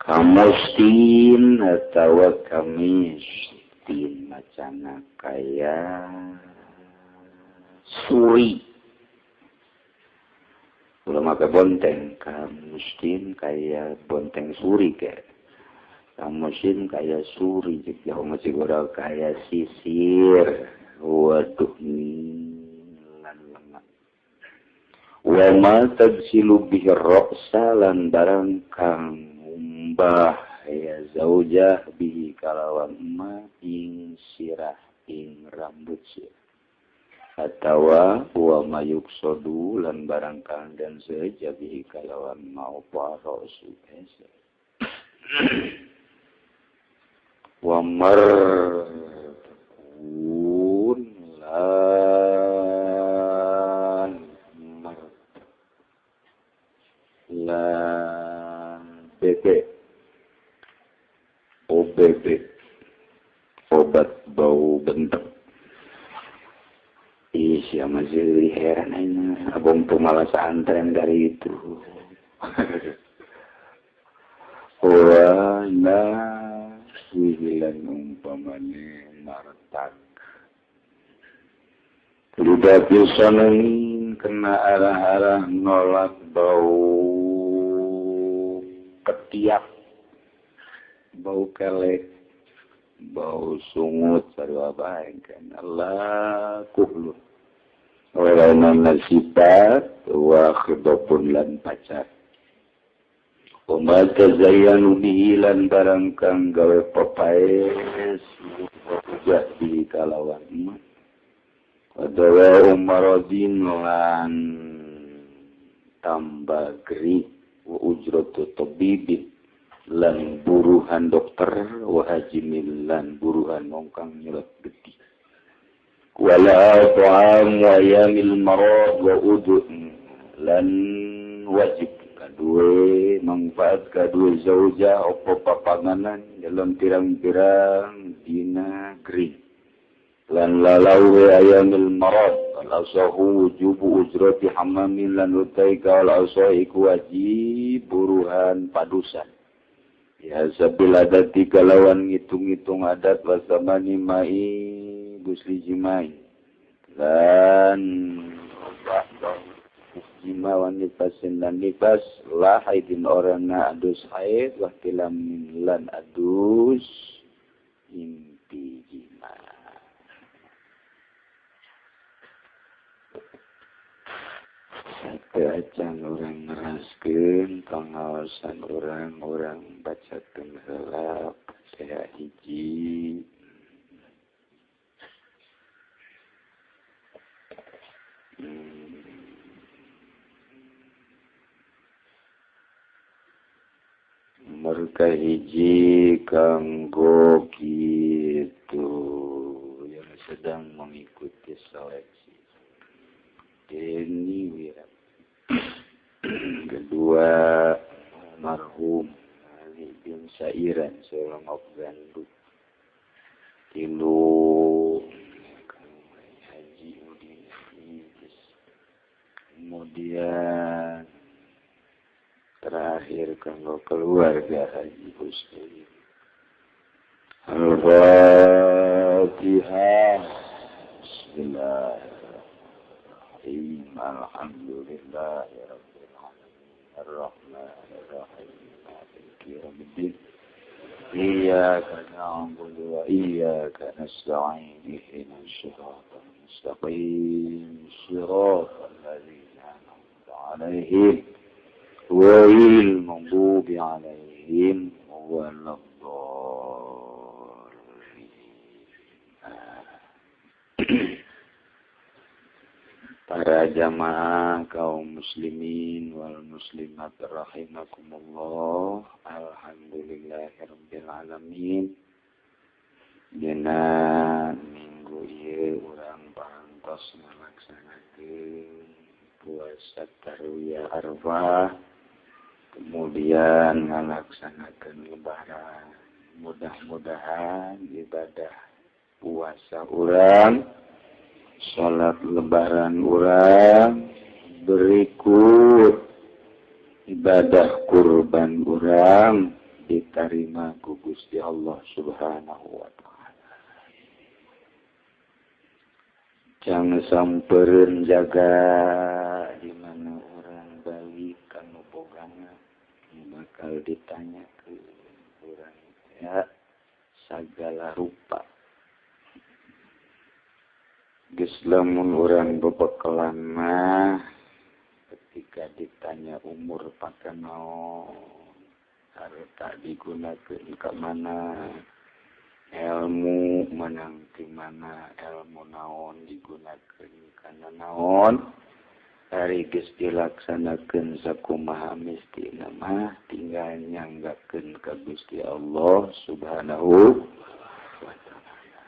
Kamustin atawa kamistin macana kaya suri. Ulah make bonteng, kamustin kaya bonteng suri ke. Kamustin kaya suri, jauh masih kaya sisir. Waduh lan lengan wa ma tagsilu bihi ra'sa lan barang kang umbah ya zaujah bihi kalawan ma ing sirah ing rambut sirah atawa wa ma yuksodu lan barang kang dan seja bihi kalawan ma apa ra'su hese wa markun lan mar lan BP OBB obat bau bentek. Ih, siapa sih heran aja abang pemalas antren dari itu. Wah, nah wihilan umpamane martak Ludah pisanin kena arah-arah nolak bau ketiak, bau kelek, bau sungut sarua bae kan Allah kuhlu. Walaunan sifat wa khidabun lan pacar. Wa tazayyanu bihi lan barang kang gawe papaes jadi kalawan ma. Wadawa umaradin lan tambah geri wa ujratu tabibin lan buruhan dokter wa hajimil lan buruhan wong kang nyelot getih wala ta'am wa yamil marad wa udu lan wajib kadue manfaat kadue zauja opo papanganan dalam pirang-pirang dina geri lan lalawe ayamil marad al asahu wujubu ujrati hamamin lan utai kal asahu iku wajib buruhan padusan ya sabil adati kalawan ngitung-ngitung adat wasamani mai gusli jimai lan jima wan nifasin lan nifas la haidin orangna adus haid wa tilamin lan adus impi jima. Acan orang ngeraskeun pengawasan orang-orang bacakeun heula saya hiji mereka hiji kanggo kitu yang sedang mengikuti seleksi Deni Wira. Kedua almarhum Ali bin Sairan seorang Afghandu. Tilu Haji Udin. Kemudian terakhir kanggo keluarga Haji Husni. Al-Fatihah. Bismillahirrahmanirrahim. Alhamdulillahirabbil alamin. Arrahmanirrahim. Maliki yaumiddin. Iyyaka na'budu wa iyyaka nasta'in. Ihdinas siratal mustaqim. Siratal ladzina an'amta 'alaihim ghairil maghdubi 'alaihim waladdallin. Para jamaah kaum muslimin wal muslimat rahimakumullah. Alhamdulillahirabbil alamin. Dina minggu ieu urang parantos ngalaksanakeun puasa tarwiyah Arafah, kemudian ngalaksanakeun lebaran. Mudah-mudahan ibadah puasa urang, salat lebaran urang, berikut ibadah kurban urang diterima ku Gusti Allah Subhanahu wa taala. Jangan sampereun jaga di mana urang balik kanu bogana bakal ditanyakeun urang ya sagala rupa. Geus lamun urang bebekalan mah ketika ditanya umur pake naon, harta digunakeun ka mana, ilmu menang ti mana, ilmu naon digunakeun kana naon, ari geus dilaksanakeun sakumaha mistina mah tinggal nyanggakeun ka Gusti Allah Subhanahu wa ta'ala.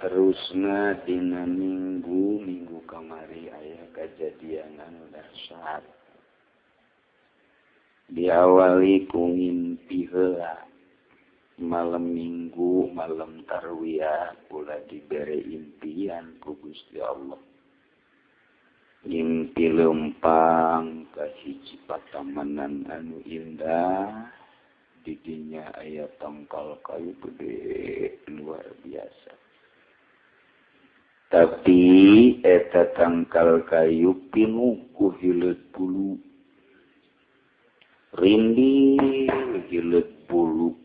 Saterusna dina minggu kamari aya kajadian anu dahsyat. Diawali ku ngimpi heula. Malam minggu, malam tarwiyah kula dibere impian ku Gusti Allah. Ngimpi lempang ka hiji patamanan anu indah. Didinya aya tangkal kayu gede luar biasa. Tapi eta tangkal kayu pinuh ku hileut bulu. Rindil hileut bulu.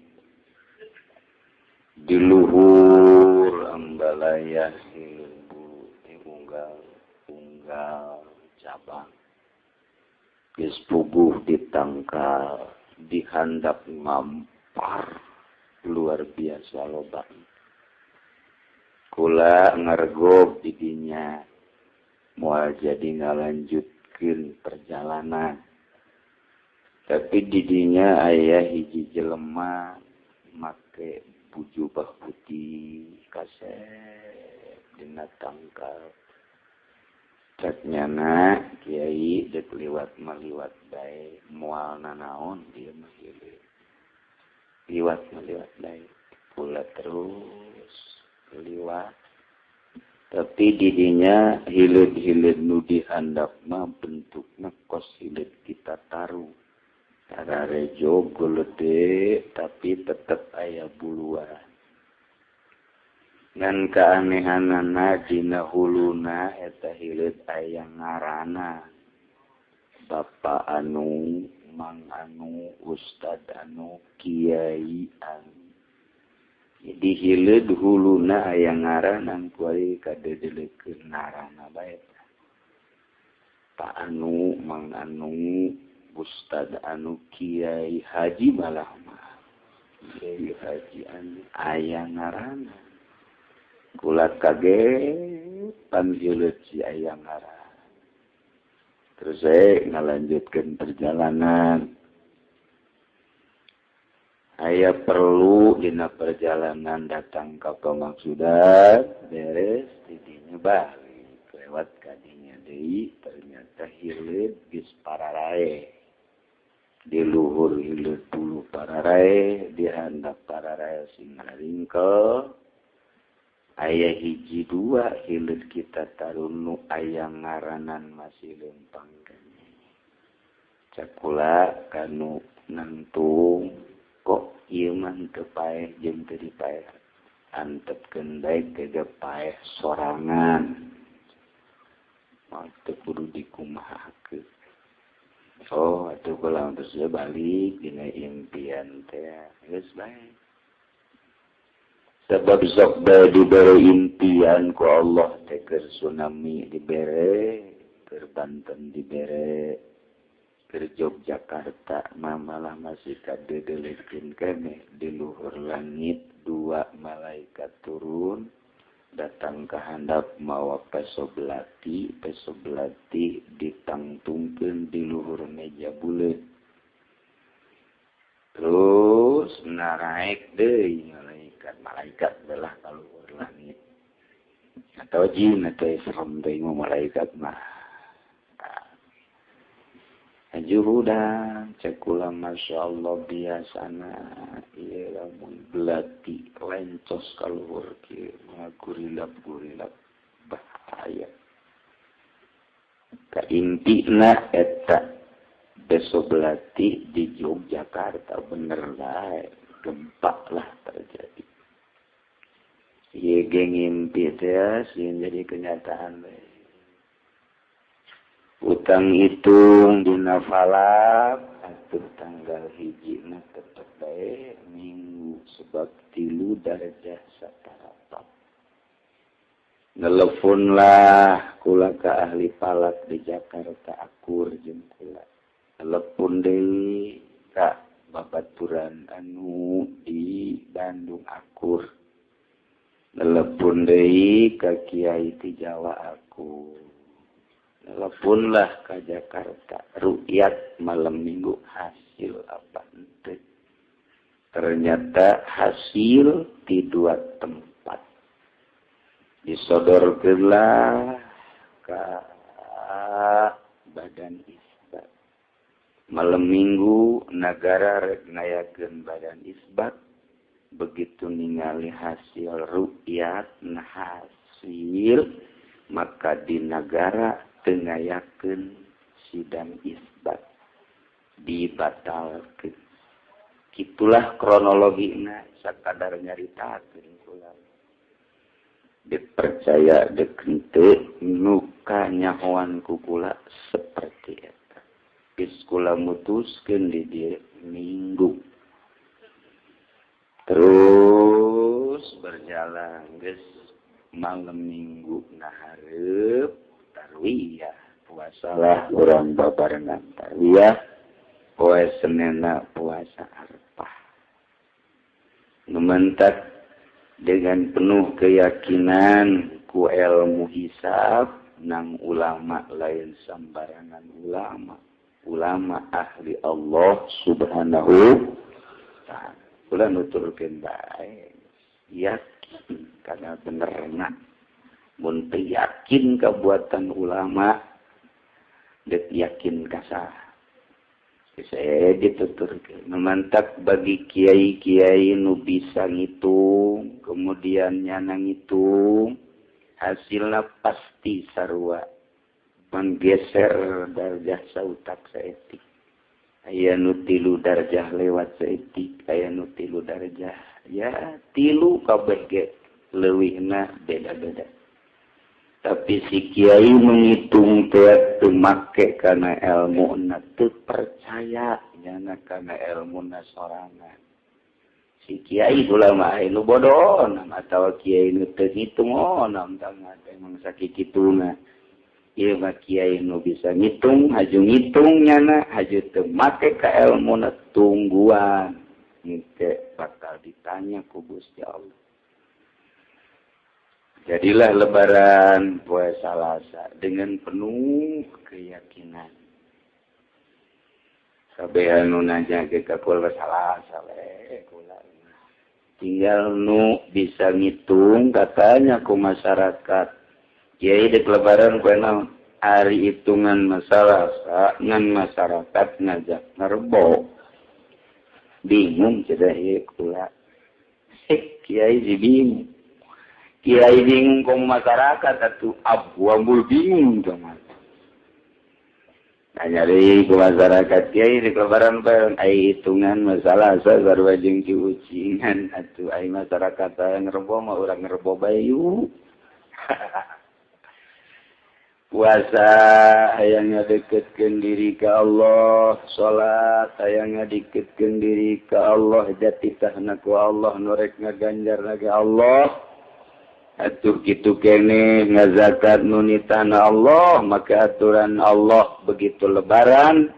Di luhur ambalaya hileut bulu teh unggal cabang. Geus puguh ditangkal. Dihandap ngampar luar biasa loba. Kula ngargog didinya moal jadi ngalanjutkeun perjalanan. Tapi didinya aya hiji jelema make bujubah putih kasep dina tangkal. Cek nyana kiai dek liwat maliwat bae moal nanaon dia mah ieu. Liwat maliwat bae pula terus liwat. Tapi didinya hileud-hileud nu dihandap mah bentukna kos hileud kita taruh. Tararejo gede tapi tetep aya buluan. Ngan keanehanana dina huluna eta hileut aya ngaranna. Bapak anu, Mang anu, Ustad anu, Kiai anu. Jadi hileut huluna aya ngaranna kuari kadedelekeun ngaranna bae. Pak anu, Mang anu, Ustad anu, Kiai Haji malah mah. Kiai Haji anu aya ngaranna. Kula kaget panggil si aya ngaran. Terus saya ngalanjutkan perjalanan. Aya perlu dina perjalanan datang ka pamaksudan, beres didinya balik lewat kadinya deui ternyata hileut geus pararae. Di luhur hileut bulu pararae, di handap pararae sing ngaringkel. Aya hiji dua hileut kita tarunu aya ngaranan masih lempang kene. Cakula kanu nangtung kok ieu mah teu paeh jeung teu dipaeh. Antepkeun bae teu paeh sorangan. Moal teu kudu dikumahakeun. Oh, atuh kula terus balik dina impian teh. Geus bae. Sebab sok bae dibere impian ku Allah teh keur tsunami dibere, keur Banten dibere, keur Yogyakarta mah malah masih kadedelekeun keneh di luhur langit dua malaikat turun datang ke handap mawa peso belati ditangtungkeun di luhur meja buleut. Terus naraek deui malaikat belah kaluhur langit atau jin atau serem deui mah malaikat mah. Juhudan cekula masya Allah biasana ieu lamun belati lencos kaluhur kieu gurilap-gurilap bahaya. Kaintina eta besok belati di Yogyakarta bener bae gempa lah terjadi. Ieu ge ngimpi teh sieun jadi kenyataan bae. Utang hitung dina falak atuh tanggal hiji na tetep bae minggu sebab 3 darjah satarapat. Nelefon lah kula ka ahli falak di Jakarta akur jeung kula. Telepon deui ka babaturan anu di Bandung akur. Telepon deui ka kiai di Jawa akur. Telepon lah ka Jakarta rukyat malam minggu hasil apa henteu. Ternyata hasil di dua tempat. Disodorkeunlah ka badan isbat. Malam minggu nagara rek ngayakeun badan isbat. Begitu ningali hasil rukyat nah hasil maka di nagara teu ngayakeun sidang isbat, dibatalkeun. Kitulah kronologina sakadar nyaritakeun kula. Dipercaya dek henteu nu kanyahoan ku kula seperti eta. Geus kula mutuskeun di dieu minggu. Terus berjalan geus malam minggu ngahareup tarwiyah, puasalah urang babarengan tarwiyah, poe Senena puasa Arfah. Nu mentak dengan penuh keyakinan ku ilmu hisab nang ulama lain sembarangan ulama, ulama ahli Allah Subhanahu ta'ala. Kula nuturkeun bae yakin kana benerna. Mun teu yakin kabuatan ulama deuk yakin ka saha. Saya dituturkeun memantak bagi kiai-kiai nu bisa ngitung kemudian nyana ngitung hasilna pasti sarua menggeser darjah sautak saeutik. Aya nu 3 darjah lewat saeutik, aya nu 3 darjah ya 3 kabeh ge leuwihna beda-beda. Tapi si kiai menghitung teh teu make kana elmuna, teu percaya nyana kana elmuna sorangan. Si kiai ulama nu bodoh atawa kiai nu teu ngitung oh nam tangga emang sakikituna. Ieu mah kiai nu bisa ngitung, haju ngitung nyana, haju teu make ka elmuna tungguan. Engke bakal ditanya ku Gusti Allah. Jadilah lebaran poe Salasa dengan penuh keyakinan. Kabeh anu nanya ge ka kula Salasa we kula. Tinggal nu bisa ngitung katanya ku masyarakat. Kiai dek lebaran poe naon? Ari hitungan masalah ngan masyarakat ngajak ngerbo. Bingung cenah ieu kula. Kiai si bingung. Kiai bingung kong masyarakat atuh abu-ambul bingung cuman. Nanya deui ku masyarakat kiai di lebaran bae ai hitungan masalah sarua jeung ciucingan atuh ai masyarakat ngerebo mah urang ngerebo bae yuk. Puasa hayang ngadeketkeun diri ka Allah, salat hayang ngadeketkeun diri ka Allah, jati tahna ku Allah nu rek ngaganjar ka Allah. Atuh kitu keneh ngazakat nu nitahna Allah, maka aturan Allah begitu lebaran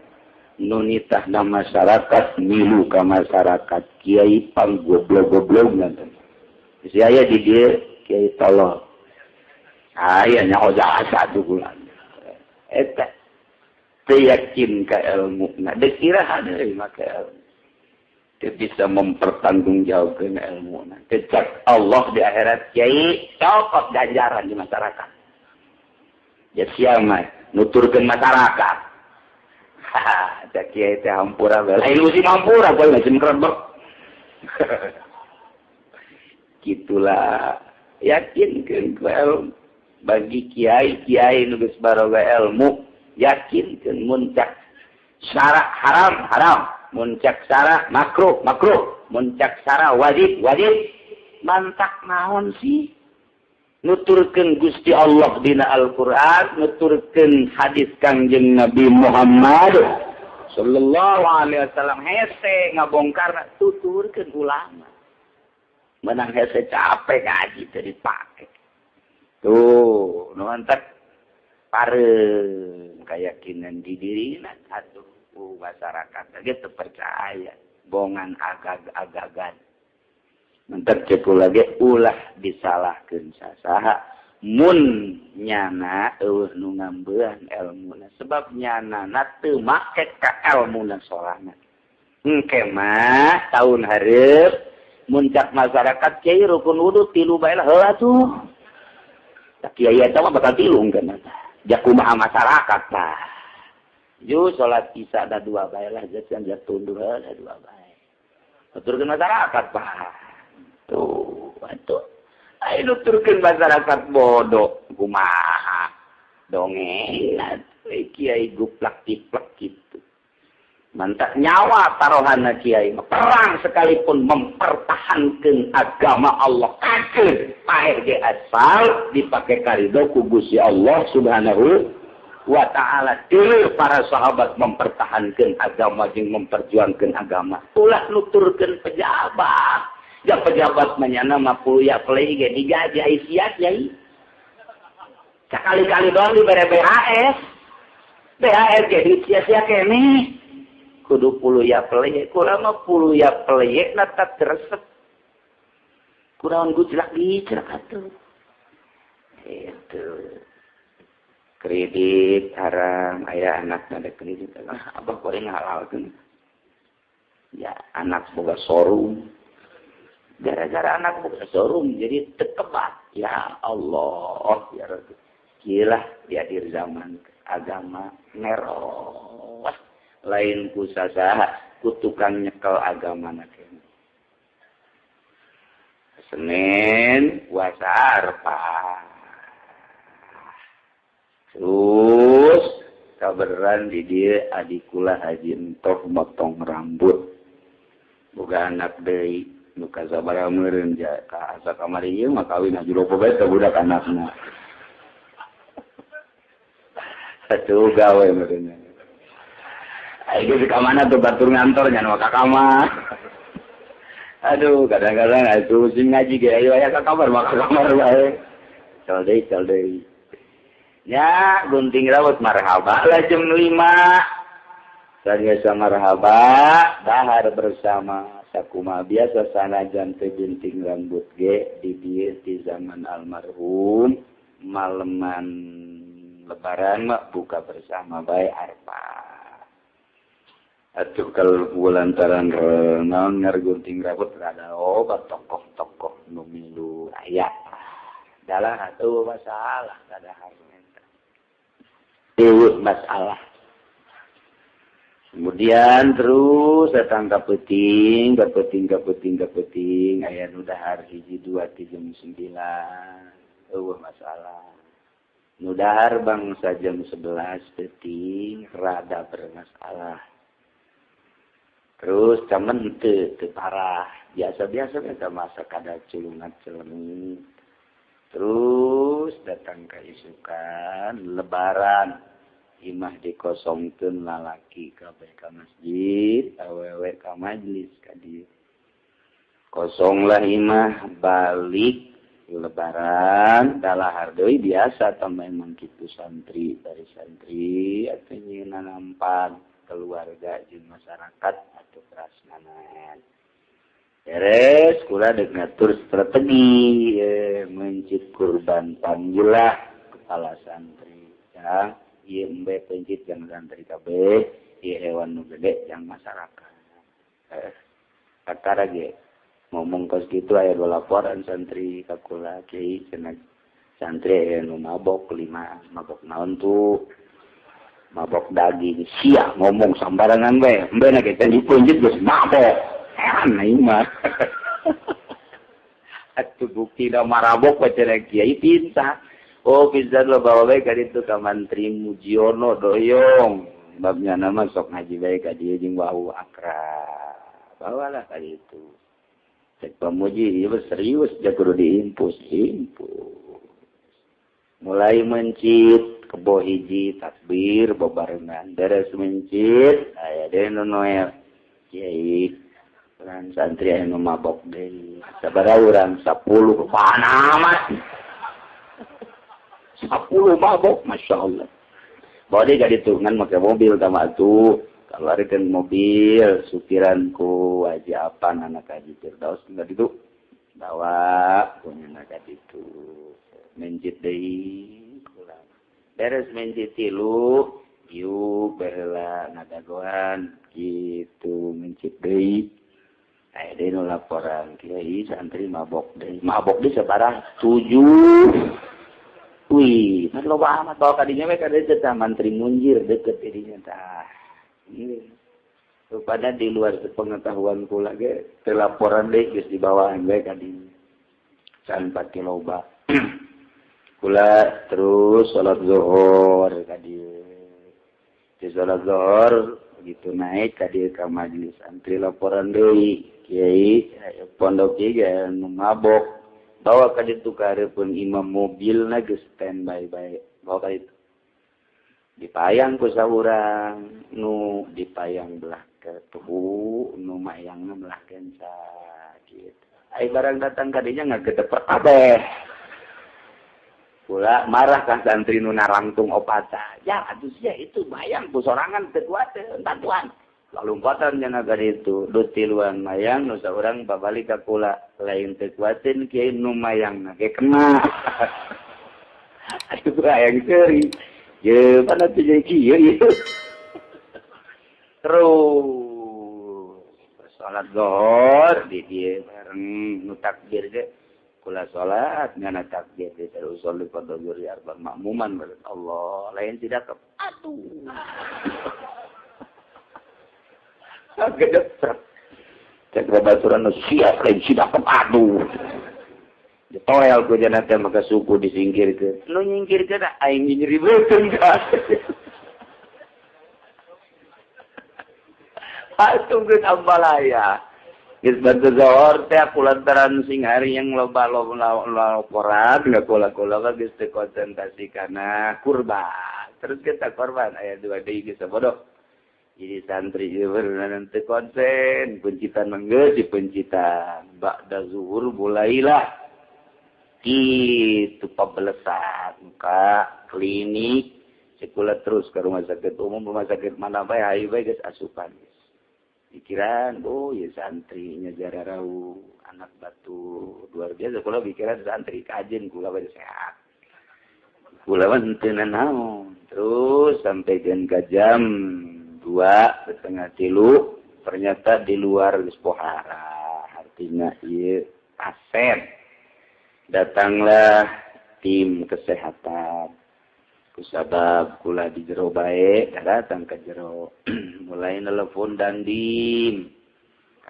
nu nitahna masyarakat milu ka masyarakat kiai pang goblok-goblok nanti. Si aya di dieu kiai tolol. Aya nya oja asa bulan. Eta teu yakin ka elmuna, deuk iraha deui make ilmu. Dia bisa mempertanggungjawabkan ilmu. Kecak Allah di akhirat kiai cokot ganjaran di masyarakat. Ya siapa nuturkeun masyarakat. Haha, cak kiai teh hampura bae. Lain musim hampura bae musim kerebek. Gitulah yakinkeun ku ilmu. Bagi kiai-kiai nu geus baroga ilmu, yakinkeun mun cak syarak haram haram. Muncak sara makruh makruh, muncak sara wajib wajib. Mantak naon sih nuturkeun Gusti Allah dina Al-Qur'an, nuturkeun hadis Kangjeng Nabi Muhammad. Sallallahu alaihi wasallam hese ngabongkar tuturkeun ulama. Menang hese capek ngaji teu dipake. Tuh, nu antak pareung keyakinan di dirina atuh masyarakat ge teu percaya bongan agag-agagan. Mentak cek kula ge ulah disalahkeun sasaha mun nyana eueuh nu ngambean elmuna sebab nyana na teu make ka elmuna sorangan. Engke mah taun hareup muncak masyarakat kiai rukun wudu tilu bae lah heula tuh. Da kiai eta mah bakal tilu engkeuna tah. Ja kumaha masyarakat tah. Ju salat isya da dua bae lah geus tunduh heula dua bae. Aturkeun masyarakat tah. Tuh atuh. Ayo nuturkeun masyarakat bodoh kumaha dongeng kiai guplak tiplek gitu. Mantap nyawa taruhanna kiai perang sekalipun mempertahankan agama Allah kakeun paeh ge asal dipake karido ku Gusti Allah Subhanahu wa taala. Dulu para sahabat mempertahankan agama jeung memperjuangkan agama. Ulah nuturkeun pejabat. Ya pejabat manyana mah puluh play ge digaji ai sia kiai. Sakali-kali doang dibere BHS. BHS ge sia-sia keneh. Kudu puluh ya play, kula mah puluh ya play na tak resep. Kunaon gujlak gijlak atuh. Itu. Kredit haram aya anak ada kredit. Ah abah goreng halalkeun. Ya anak boga showroom. Gara-gara anak buka showroom jadi tekebat. Ya Allah, ya Rabbi. Gila di akhir zaman agama neros. Lain ku sasaha, ku tukang nyekel agama na kene. Senin puasa Arafah. Terus kaberan di dieu adikula haji entoh motong rambut. Boga anak deui. Nu kasabaraha meureun ja ka asa kamari ieu mah kawin haji lopo bae teh budak anakna. Atuh gawe meureun. Ayo geus ka mana tuh batur ngantor nya nu ka kamar. Aduh kadang-kadang atuh sing ngaji ge ayo aya ka kamar mah ka kamar bae. Cal deui. Nya gunting rambut marhaba lah jam 5. Sanggeus marhaba dahar bersama. Sakuma biasa sanajan teu gunting rambut ge di dieu di zaman almarhum maleman lebaran mah buka bersama bae arpa. Atuh kalau lantaran naon ngargunting rambut rada obat tokoh-tokoh nu milu aya. Dalah atuh masalah kadahar eta. Eueuh masalah. Kemudian terus datang ke peting, aya nu dahar 1, 2, 3, 9. Eueuh masalah. Nu dahar bangsa jam 11 peting rada bermasalah. Terus camen teu parah, biasa-biasa eta masa kada culungan celemit. Terus datang ke isukan lebaran. Imah dikosongkeun lalaki kabeh ka masjid, awewe ka majlis ka dieu. Kosonglah imah balik lebaran dalahar deui biasa tambah emang kitu santri dari santri atuh nyieunna nampan keluarga jeung masyarakat atuh prasmanan. Beres kula deuk ngatur strategi mencit kurban panggilah kepala santri ya. Ieu embe pencit yang santri kabeh, ieu hewan nu gede yang masyarakat. Kakara ge ngomong kos kitu aya dua laporan santri ka kula kiai cenah santri aya nu mabok 5, mabok naon tuh? Mabok daging. Sia ngomong sambarangan bae, embe na ge teh dipencit geus mabok. Heran aing mah. Atuh bukti da marabok bae cenah kiai pinta. Oh, pisan lo bawa bae ka ditu ka Mantri Mujiono doyong. Babnya nama sok ngaji bae ka dieu jeung wau akrab. Bawalah ka ditu. Cek pamuji ieu serius ja kudu diimpus, impus. Mulai mencit mencit kebo hiji takbir babarengan beres mencit aya deui nu noel kiai urang santri aya nu mabok deui sabaraha urang 10 panamat 10 mabok masyaallah bawa dia gak ditungan make mobil sama atuh keluarkan mobil supiran ku Haji Apan anak Haji Firdaus enggak itu bawa punya anak itu mencit deui kurang beres mencit tilu yuk baheula ngadagoan gitu mencit deui aya deui nu laporan kiai santri mabok deui sabaraha 7. Wih, kan loba amat bawa kadinya we kada teh mantri munjir deket dinya tah. Rupanya di luar pengetahuan kula ge teu laporan deui geus dibawaan we kadinya. Can pati loba. Kula terus salat zuhur kadieu. Di salat zuhur begitu naik kadieu ka majelis santri laporan deui, kiai pondok ieu ge nu mabok. Bawa ka ditu ka hareupeun imam mobilna geus standby bae. Bawa ka ditu. Dipayang ku saurang nu dipayang belah ke tuhu nu mayangna belah kenca kitu. Ai barang datang ka dinya ngagedepet kabeh. Kula marah ka santri nu narangtung opata. Ya atuh sia itu bayang ku sorangan teu kuateun bantuan. Lompatan nya ka ditu du tiluan mayang nu saurang babalik ka kula lain teu kuateun kiai nu mayangna ge kena. Aduh hayang seuri. Ye mana teh jadi kieu ieu. Terus salat zuhur di dieu bareng nu takbir ge kula salat ngana takbir di terus usolli fardhu zuhur arba makmuman Allah lain tidak aduh. Gede cek babaturan nu siap lain sidak aduh. Ditoel ku jana teh maka suku disingkirkeun. Nu nyingkirkeun aing nyeri beuteung ka. Atuh geus ambalaya. Geus bantu zuhur teh aku lantaran sing hari yang loba laporan kula-kula geus teu konsentrasi kana kurban. Terus kita korban aya dua deui geus bodoh. Jadi santri nanti konsen pencitan mangga di pencitan ba'da zuhur mulailah itu pabelesan ka klinik sekolah terus ke rumah sakit umum rumah sakit mana bae hayu bae geus asupan pikiran oh ya santrinya jararau anak batu luar biasa kula pikiran santri kajen kula bae sehat kula mah henteu nanaon terus sampai ke jam 2:30 ternyata di luar geus pohara artinya ieu aset. Datanglah tim kesehatan kusabab kula di jero bae datang ke jero mulai nelpon dandim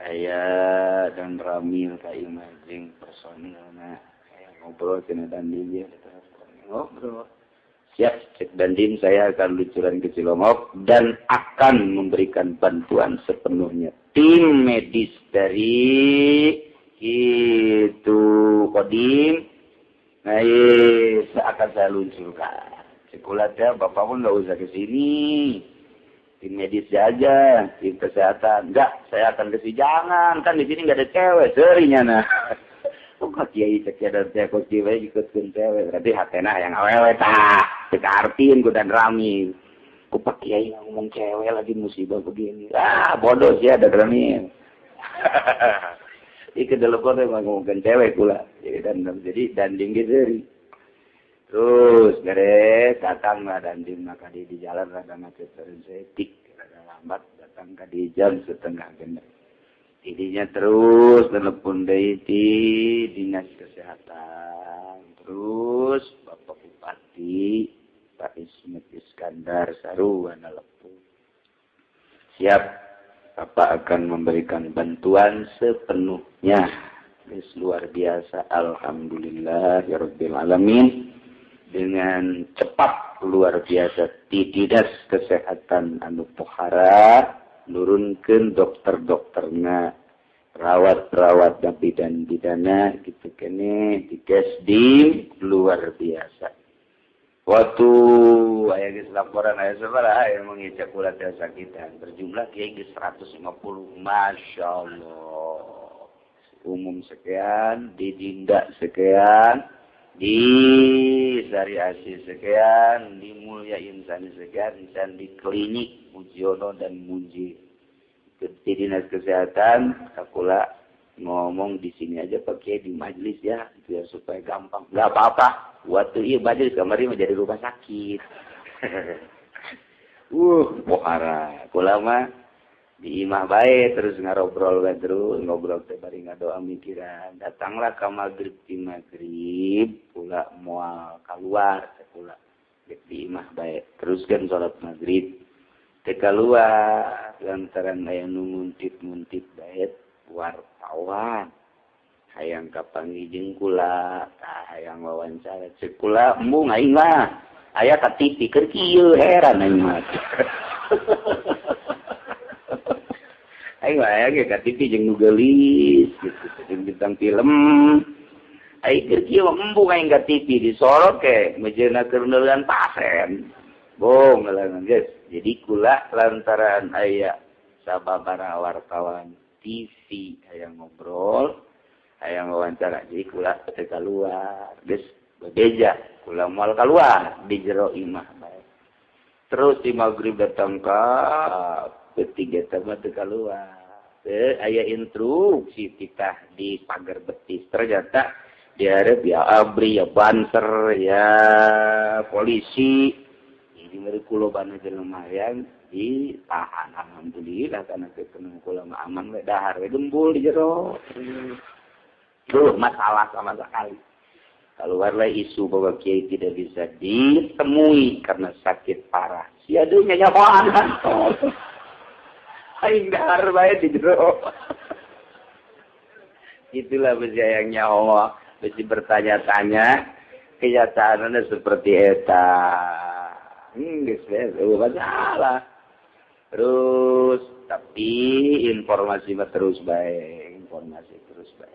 aya dan Ramil ka imajing personilna aya ngobrol cenah dandim ieu ngobrol siap cek dandim saya akan lucuran ke Cilongok dan akan memberikan bantuan sepenuhnya tim medis dari itu Kodim, nah akan saya luncurkan. Sekolah teh bapak pun nggak usah ke sini, tim medis aja, tim kesehatan. Enggak, saya akan ke sini. Jangan, kan di sini nggak ada cewek, serinya nah. Kok kiai cek dan saya kok kiai ikutkeun cewek, berarti hatena yang awewe tah, dikartiin ku dan rami. Ku pak kiai ngomong cewek lagi musibah begini. Ah, bodoh sih ada rami. Ieu telepon teh ngomongkeun cewek kula. Jadi dan jadi danding ge. Terus beres datanglah dandim maka di jalan rada macet setik rada lambat datang ka di jam 5:30. Tidinya terus telepon deui ti dinas kesehatan. Terus Bapak Bupati Pak Ismet Iskandar sarua nelepon. Siap, Bapak akan memberikan bantuan sepenuhnya. Ini luar biasa, alhamdulillah ya rabbil alamin. Dengan cepat luar biasa di dinas kesehatan anu pohara nurunkeun dokter-dokterna, rawat-rawat dan bidan-bidana gitu kene di Kesdim luar biasa. Waktu aya geus laporan aya sabaraha aya mengicak kula teh sakitan berjumlah kiai geus 150. Masya Allah. Umum sekian, di Dinda sekian, di Sari Asih sekian, di Mulia Insani sekian, dan di klinik Mujiono dan Muji. Di Dinas Kesehatan kakula ngomong di sini aja pakai di majelis ya, biar supaya gampang. Nggak apa-apa. Waktu iya majelis kamari menjadi rumah sakit. Pohara. Kula mah di imah bae terus ngarobrol bae terus ngobrol teh bari ngadoa mikiran. Datanglah ka magrib di magrib kula moal kaluar teh kula di imah bae. Teruskeun salat magrib. Teh kaluar lantaran aya nu nguntit-nguntit bae wartawan. Hayang kapanggih jeung kula, tah hayang wawancara ceuk kula embung aing mah. Aya ka TV keur kieu heran aing mah. Aing mah aya ge ka TV jeung nu geulis gitu, jeung bintang film. Aing keur kieu embung aing ka TV disorot ke mejeuna keur neuleun pasien. Bong ngeuleun geus. Jadi kula lantaran aya sababaraha wartawan TV hayang ngobrol, hayang wawancara, jadi kula teu kaluar, geus bebeja, kula moal kaluar di jero imah bae. Terus di magrib datang ka ketiga teh mah teu kaluar. Teu aya instruksi titah di pagar betis. Ternyata dihareup ya ABRI, ya Banser, ya polisi. Jadi meureun kula bana jelema hayang ditahan. Alhamdulillah karena ketemu kula mah aman we dahar we gembul di jero. Tuh masalah sama sekali. Keluarlah isu bahwa kiai tidak bisa ditemui karena sakit parah. Sia deui nyahoan. Aing dahar bae di jero. Itulah besi yang nyaho, besi bertanya-tanya, kenyataannya seperti eta. Geus we masalah. Terus tapi informasi mah terus bae, informasi terus bae.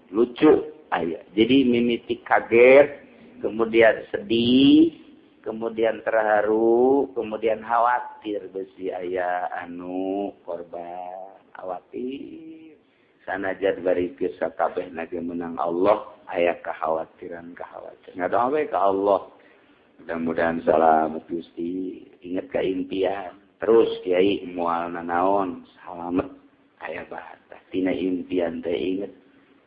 Lucu aya. Jadi mimiti kaget, kemudian sedih, kemudian terharu, kemudian khawatir besi aya anu korban, khawatir. Sanajan bari geus sakabehna ge menang Allah, aya kekhawatiran-kekhawatiran. Ngadoa we ka Allah. Mudah-mudahan selamat Gusti, ingat ka impian. Terus kiai moal nanaon, salamet aya bahatah. Tina impian teh inget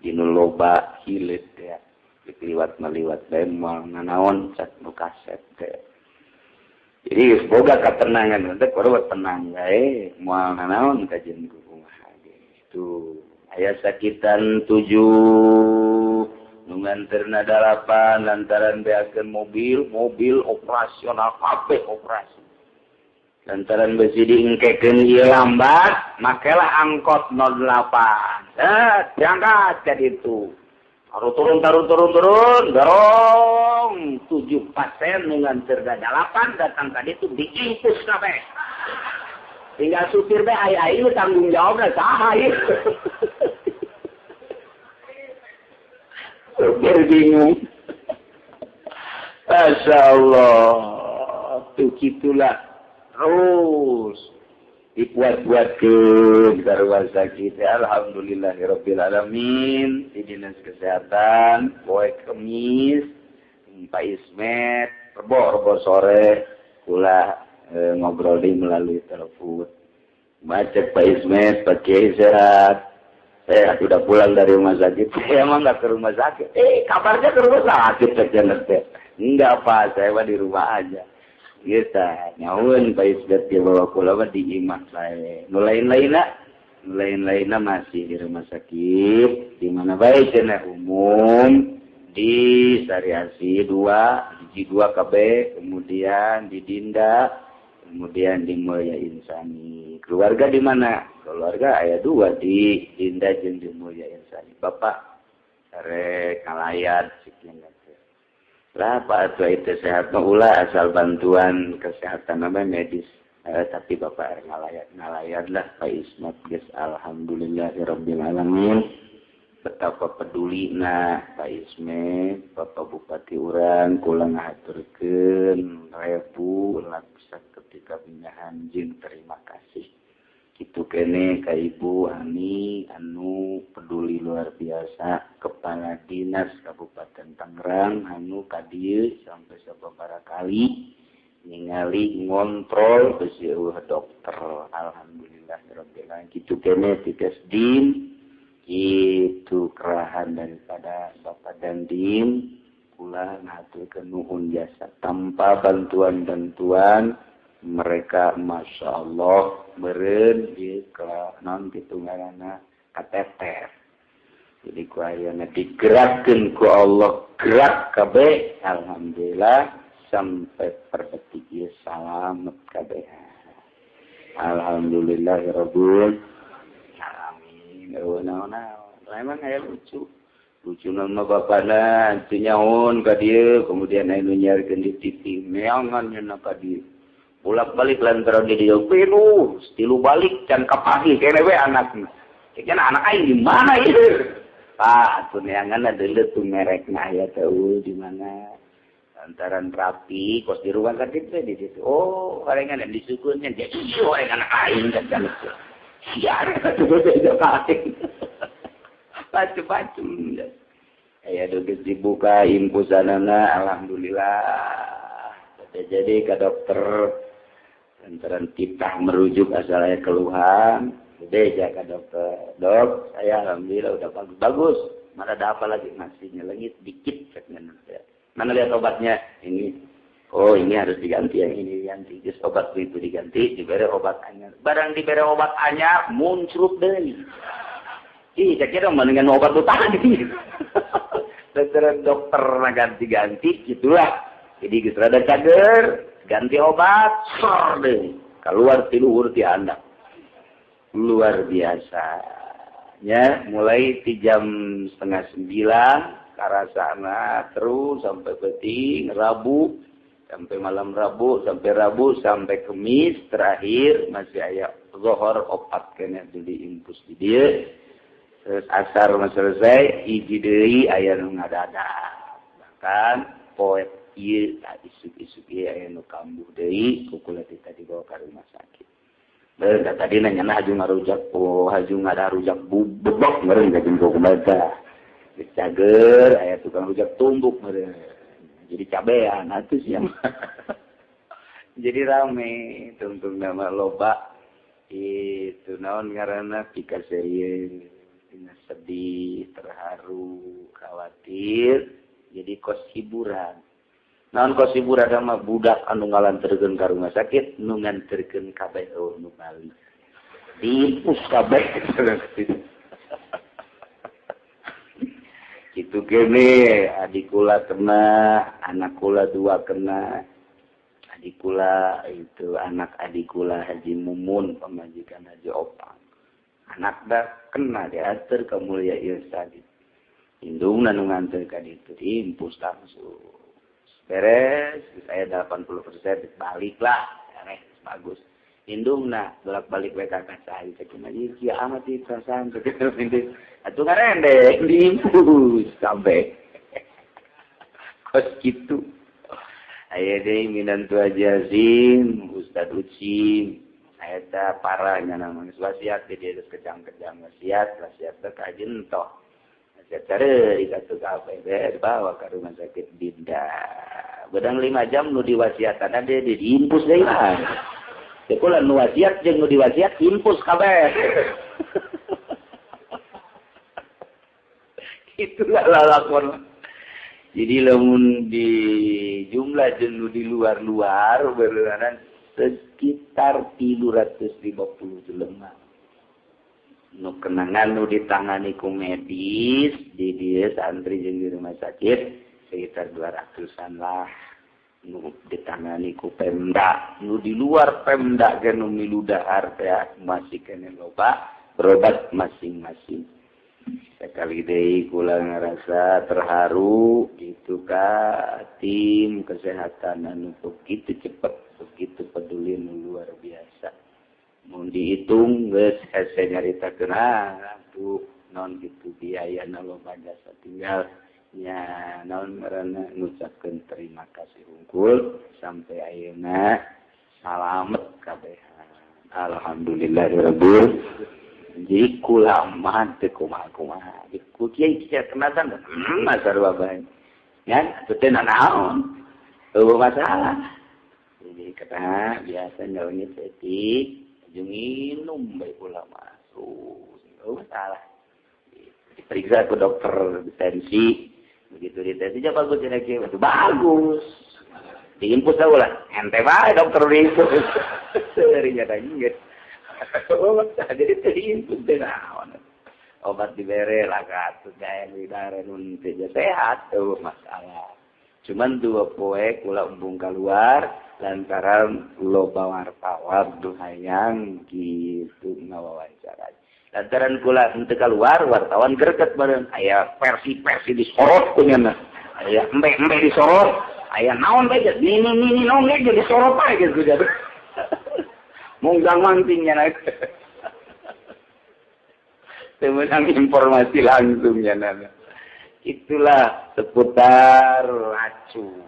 dinu loba hileut ya. Diliwat maliwat bae moal nanaon cat nu kaset teh. Jadi geus boga katenangan teh kudu tenang bae moal nanaon kajian kumaha ge. Tuh aya sakitan 7 nu nganterna 8 lantaran beakeun mobil operasional kabeh operasi. Lantaran besi diengkekeun ieu lambat, makelah angkot 08. Diangkat ka ditu. Taruh turun, dorong 7 pasien nu nganter 8 datang ka ditu diinfus kabeh. Tinggal supir bae aya aing tanggung jawabna saha ieu. Supir bingung. Masya Allah. Tuh gitulah. Terus dibuat-buatkeun ka rumah sakit. Alhamdulillahirabbil alamin. Di Dinas Kesehatan poe Kemis Pak Ismet rebo sore kula ngobrol di melalui telepon. Baca Pak Ismet, Pak Kiai sehat. Saya sudah pulang dari rumah sakit. Saya emang nggak ke rumah sakit. Kabarnya ke rumah sakit saja nanti. Enggak Pak, saya mah di rumah aja. Kita nyaun Pak Ismet dia bawa kula mah di imah saya. Nu lain-lainna masih di rumah sakit. Di mana bae cenah umum di Sari Asih 2, di G2 KB, kemudian di Dinda, kemudian di Mulia Insani. Keluarga di mana? Keluarga ayah 2 di Dinda jeung di Mulia Insani. Bapak rek ngalayat sekian. Lah Pak atuh itu sehat mah ulah asal bantuan kesehatan apa medis. Tapi Bapak ngalayat lah Pak Ismat geus alhamdulillahirabbil alamin. Betapa peduli nah Pak Ismet, Bapak Bupati urang kula ngahaturkeun rebu laksa ketika pindahan jeung terima kasih. Kitu kene ka Ibu Ani anu peduli luar biasa, Kepala Dinas Kabupaten Tangerang anu ka dieu sampai sababaraha kali ningali ngontrol besi eueuh dokter. Alhamdulillah rabbil alamin. Kitu kene Tikesdim itu kerahan daripada Bapak Dandim kula ngaturkeun nuhun jasa. Tanpa bantuan-bantuan mereka Masya Allah meureun ieu non kitu ngaranna kateter. Jadi ku ayeuna digerakkeun ku Allah gerak kabeh, alhamdulillah sampai per detik ieu salamet kabeh. Alhamdulillahirabbil alamin. Naon-naon emang aya lucu. Lucu nama bapana teu nyaon ka dieu, kemudian aya nu nyiarkeun di TV meangan nya ka dieu. Bolak-balik lantaran di dieu pinuh, tilu balik can kapahih kene we anakna. Ceuk anak aing di mana ieu? Pak, atuh neangan deuleu tuh merekna aya teh di mana. Lantaran rapi kos di ruang sakit teh di situ. Oh, horengan disukunnya dia ieu horengan aing kan. Siar macem-macem aya geus dibuka infusanana alhamdulillah. Jadi ka dokter lantaran titah merujuk asal aya keluhan, beja ka dokter. Dok, saya alhamdulillah udah bagus. Bagus. Mana ada apa lagi? Masih nyelengit dikit ceknya. Mana lihat obatnya? Ini. Oh, ini harus diganti, yang ini diganti. Terus obat itu diganti, diberi obat anyar. Barang diberi obat anyar, muncul deui. Ih, saya kira mendingan obat itu tadi. Dokter dokter ganti-ganti, gitulah. Jadi geus rada cager, ganti obat, sor deui. Keluar ti luhur ti handap. Luar biasa. Ya, mulai ti jam 8:30 karasana terus sampai peuting Rabu, sampai malam Rabu, sampai Kemis terakhir masih aya zuhur opat kena di infus di dieu. Terus asar mah selesai hiji deui aya nu ngadadak. Bahkan poe ieu isuk-isuk ieu aya nu kambuh deui ku kula tadi dibawa ka rumah sakit. Beuh tadi nanya haju ngarujak, oh haju ngadarujak bubuk meureun ka jeung kumaha. Geus cager aya tukang rujak tumbuk meureun. Jadi cabean atuh sia. Jadi rame tungtung nama loba itu naon ngaranna pikaseurieun dina sedih, terharu, khawatir, jadi kos hiburan. Naon kos hiburan mah budak anu ngalanterkeun ka rumah sakit, nu nganterkeun kabeh eueuh nu bali. Diimpus kabeh. Itu kene adik kula kena, anak kula dua kena. Adik kula itu anak adik kula Haji Mumun pamajikan Haji Opang. Anak dah kena diatur ke Mulia Irsadit. Indungna nu nganter ka ditu diimpus langsung. Beres, saya 80% baliklah, beres, bagus. Indungna bolak-balik we ka saya cek mah ieu amat ieu perasaan cek atuh ngarende diimpus sampai kos kitu. Aya deui minantu Haji Azim, Ustad Ucim. Eta parahnya namanya wasiat di dia kejang-kejang wasiat wasiat teh ka jentoh wasiat cari satu kafe dibawa ke rumah sakit Dinda bedang 5 jam nu diwasiatan ada di diimpus deui mah teh kula nu wasiat jeung nu diwasiat impus kabeh. Itulah lalakon. Jadi lamun di jumlah jeung nu di luar-luar beureunan sekitar 350 jelema. Nu kenangan nu ditangani ku medis di dieu santri jeung di rumah sakit sekitar 200-an lah. Nu ditangani ku Pemda, nu di luar Pemda ge nu milu dahar teh masih kene loba berobat masing-masing. Sekali deui kula ngarasa terharu itu ka tim kesehatan anu begitu cepet, begitu peduli nu luar biasa. Mun dihitung geus hese nyaritakeun ah bu Non gitu biaya na loba jasa tinggal nya naon ngaranna ngucapkeun terima kasih hungkul sampai ayeuna salamet kabehan. Alhamdulillahirabbil jadi kula mah teu kumaha-kumaha. Ku kiai kieu kenatan masar bae. Kan atuh teh naon? Eueuh masalah. Jadi kata biasa nyelengit setik jeung minum bae kula mah. Eueuh masalah. Diperiksa ke dokter tensi, begitu ditensinya bagus cenah kieu, bagus. Diinfus ulah, ente bae dokter diinfus. Seuri nya geus. Oh, jadi diinfus teh naon. Obat dibere lah atuh gae didare nun teh sehat tuh masalah. Cuman dua poe kula embung keluar lantaran loba wartawan nu hayang kitu ngawawancara. Lantaran kula henteu keluar wartawan greget bareng aya versi-versi disorot ku nya. Aya embe-embe disorot, aya naon bae nini-nini naon ge disorot bae geus ku jadi. Munggang mangting nya na. Temenang informasi langsung ya nana. Itulah seputar racun.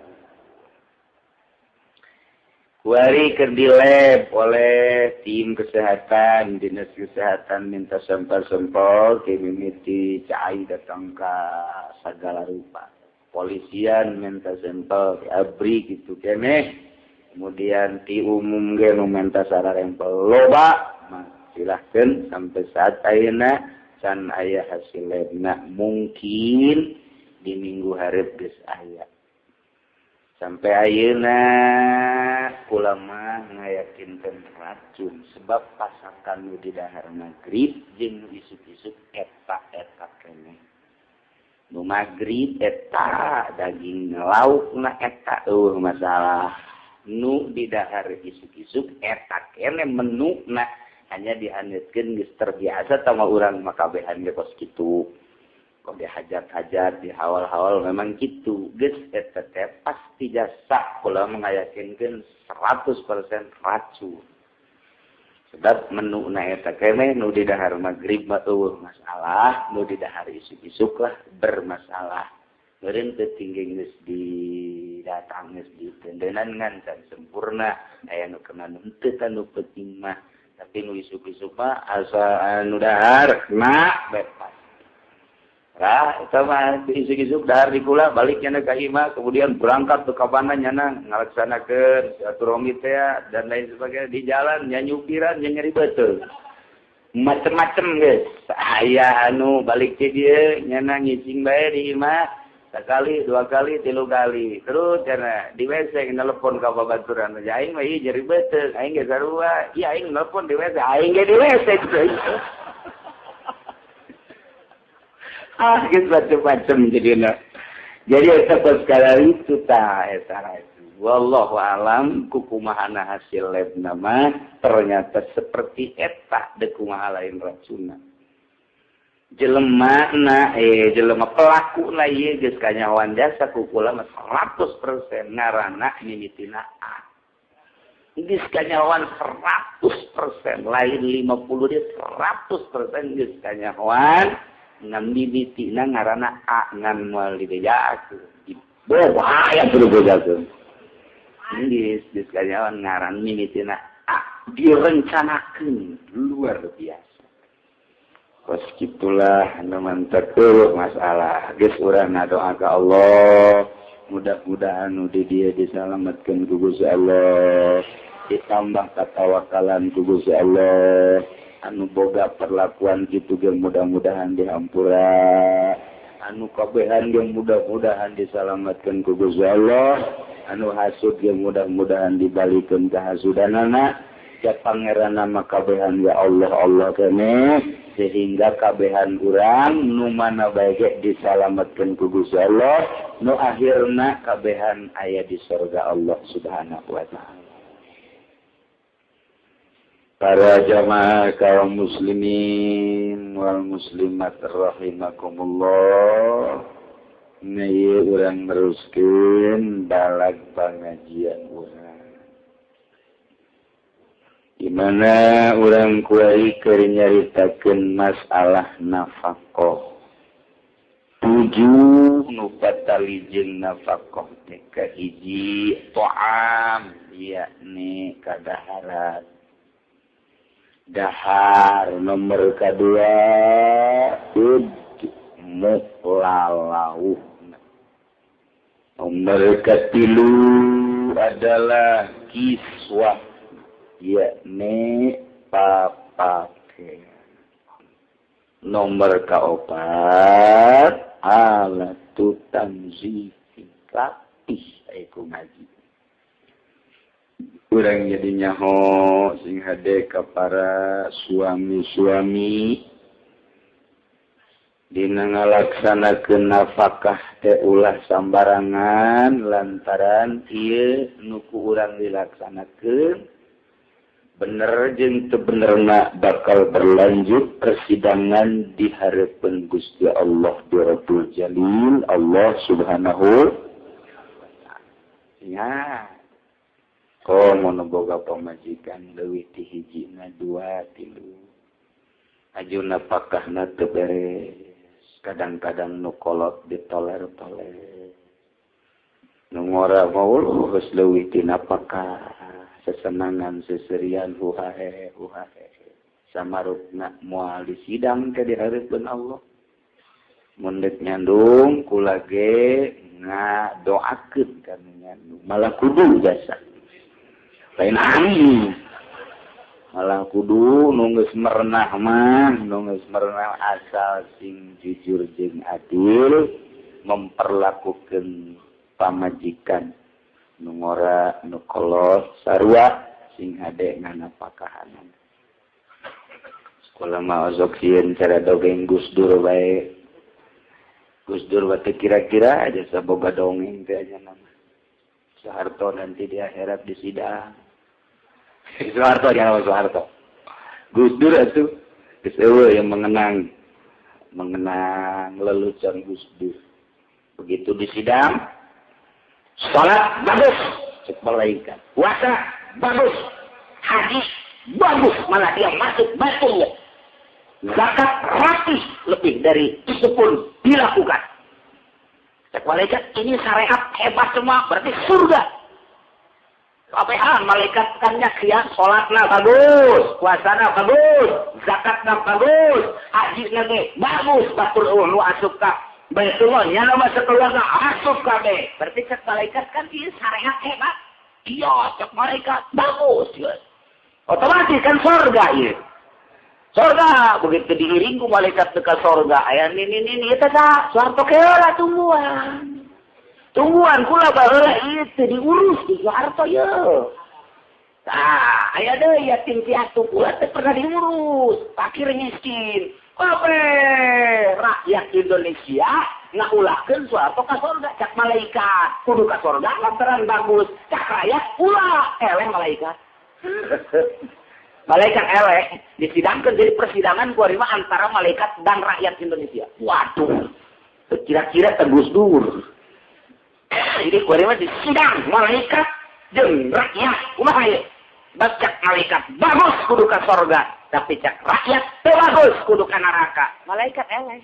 Kuari keur dileb oleh tim kesehatan, dinas kesehatan minta sampel-sampel, mimiti cai datang ke segala rupa. Polisian minta sampel, abri gitu keneh. Kemudian ti umum ge nu minta sararempel loba, silahkan sampai saat ayeuna can aya hasil labna, mungkin di minggu hareup geus aya. Sampai ayeuna kula mah ngayakinkeun racun sebab pasakan nu di dahar magrib jeung nu isuk-isuk eta-eta keneh. Nu magrib eta daging laukna eta eueuh masalah. Nu di dahar isuk-isuk eta keneh menuna hanya dihaneutkeun geus terbiasa sama urang mah kabehan ge kos kitu. Kok dihajat-hajat, dihawal-hawal memang kitu. Geus eta teh pasti jasa kula ngayakinkeun 100% racun. Sebab menuna eta keneh nu di dahar magrib mah eueuh masalah, nu di dahar isuk-isuk lah bermasalah. Meureun teu tinggi geus didatang geus ditendenan ngan can sempurna, aya nu kena nu henteu nu penting mah. Tapi nu isuk-isuk mah asa anu dahar na bebas. Rah, eta mah isuk-isuk dahar di kula balik nyana ka imah, kemudian berangkat ke kabana nyana ngalaksanakeun silaturahmi teh dan lain sebagainya di jalan nya nyupiran nya nyeri beuteung. Macem-macem geus. Aya anu balik ti dieu nyana ngising bae di imah sekali, dua kali, tilu kali. Terus karena di WC nelpon ka babaturan aja aing mah ieu nyeri beuteung, aing ge sarua. Ieu aing nelpon di WC, aing ge di WC. Ah, geus macem-macem jadina. Jadi eta segala itu tah eta racun. Wallahu alam kukumahana hasil labna mah ternyata seperti eta deuk kumaha lain racunna. Jelema na jelema pelaku na ieu geus kanyahoan jasa ku kula mah 100% ngaranna mimitina A. Geus kanyahoan 100% lain 50 dia 100% geus kanyahoan ngan mimitina ngaranna A ngan moal dibejakeun. Bahaya kudu bejakeun. Geus kanyahoan ngaran mimitina A direncanakeun luar biasa. Kos gitulah nu mantek masalah. Geus urang ngadoa ka Allah, mudah-mudahan nu di dieu disalametkeun ku Gusti Allah, ditambah katawakalan ku Gusti Allah, anu boga perlakuan kitu ge mudah-mudahan dihampura, anu kabehan ge mudah-mudahan disalametkeun ku Gusti Allah, anu hasud ge mudah-mudahan dibalikeun ka hasudanana. Ya pangeran nama kabehan ya Allah Allah keneh sehingga kabehan urang nu mana bae ge disalametkeun ku Gusti Allah nu akhirna kabehan aya di surga Allah Subhanahu wa taala. Para jamaah kaum muslimin wal muslimat rahimakumullah, ieu urang neruskeun balag pangajian urang. Di mana urang kuari keur nyaritakeun masalah nafkah. 7 nu patali jeung nafkah teh kahiji ta'am yakni kadaharan. Dahar nomor kedua muklalauh. Nomor ketilu adalah kiswah yakni papake. Nomor keempat alatu tanzifi latih iku ngaji. Urang jadi nyaho sing hade ka para suami-suami dina ngalaksanakeun nafkah teh ulah sambarangan lantaran ieu nu ku urang dilaksanakeun bener jeung teu benerna bakal berlanjut persidangan di hareupeun Gusti Allah di Rabbul Jalil Allah Subhanahu wa ta'ala. Ya. Komo nu boga pamajikan leuwih ti hijina 2 3 aju napakahna teu beres. Kadang-kadang nu kolot ditoler-toler. Nu ngora mau geus leuwih ti napakah sesenangan seserian huhae huhae. Samarupna moal disidang ke di hareupeun Allah. Mun deuk nyandung kula ge ngadoakeun ka nu nyandung. Malah kudu jasa. Lain aing. Malah kudu nu geus merenah mah, nu geus merenah asal sing jujur jeung adil memperlakukeun pamajikan nu ngora nu kolot sarua sing hade nganapakahanan. Sekolah mah osok sieun cara dongeng Gus Dur bae. Gus Dur teh kira-kira aja saboga dongeng teh aja nama. Soeharto nanti di akhirat disidang. Soeharto jangan Soeharto. Gus Dur itu geus eueuh yang mengenang lelucon Gus Dur. Begitu disidang, salat bagus, cek malaikat. Puasa bagus, haji bagus, malah dia masuk Baitullah. Zakat rapi lebih dari itu pun dilakukan. Cek malaikat ini syariat hebat semua, berarti surga. Kabehan malaikat kan nyaksian salatna bagus, puasana bagus, zakatna bagus, hajina ge bagus, batur eueuh nu asup ka Baitullah nya mah sakeluarga asup kabeh. Berarti cek malaikat kan ieu syariat hebat. Iya, cek malaikat bagus ieu. Otomatis kan surga ieu. Surga begitu diiring ku malaikat ke surga aya nini eta tah Soeharto keula tungguan. Tungguan kula baheula ieu teu diurus di Soeharto ye. Tah, aya deui yatim piatu kula teu pernah diurus, fakir miskin. Kabeh rakyat Indonesia ngaulahkeun Soeharto ka surga cak malaikat. Kudu ka surga lantaran bagus, cak rakyat ulah eleh malaikat. Malaikat eleh disidangkeun jadi persidangan kuari mah antara malaikat dan rakyat Indonesia. Waduh. Kira-kira teh Gus Dur. Jadi kuari mah disidang malaikat jeung rakyat. Kumaha ieu? Cak malaikat bagus kudu ka sorga, tapi cak rakyat teu bagus kudu ka neraka. Malaikat eleh.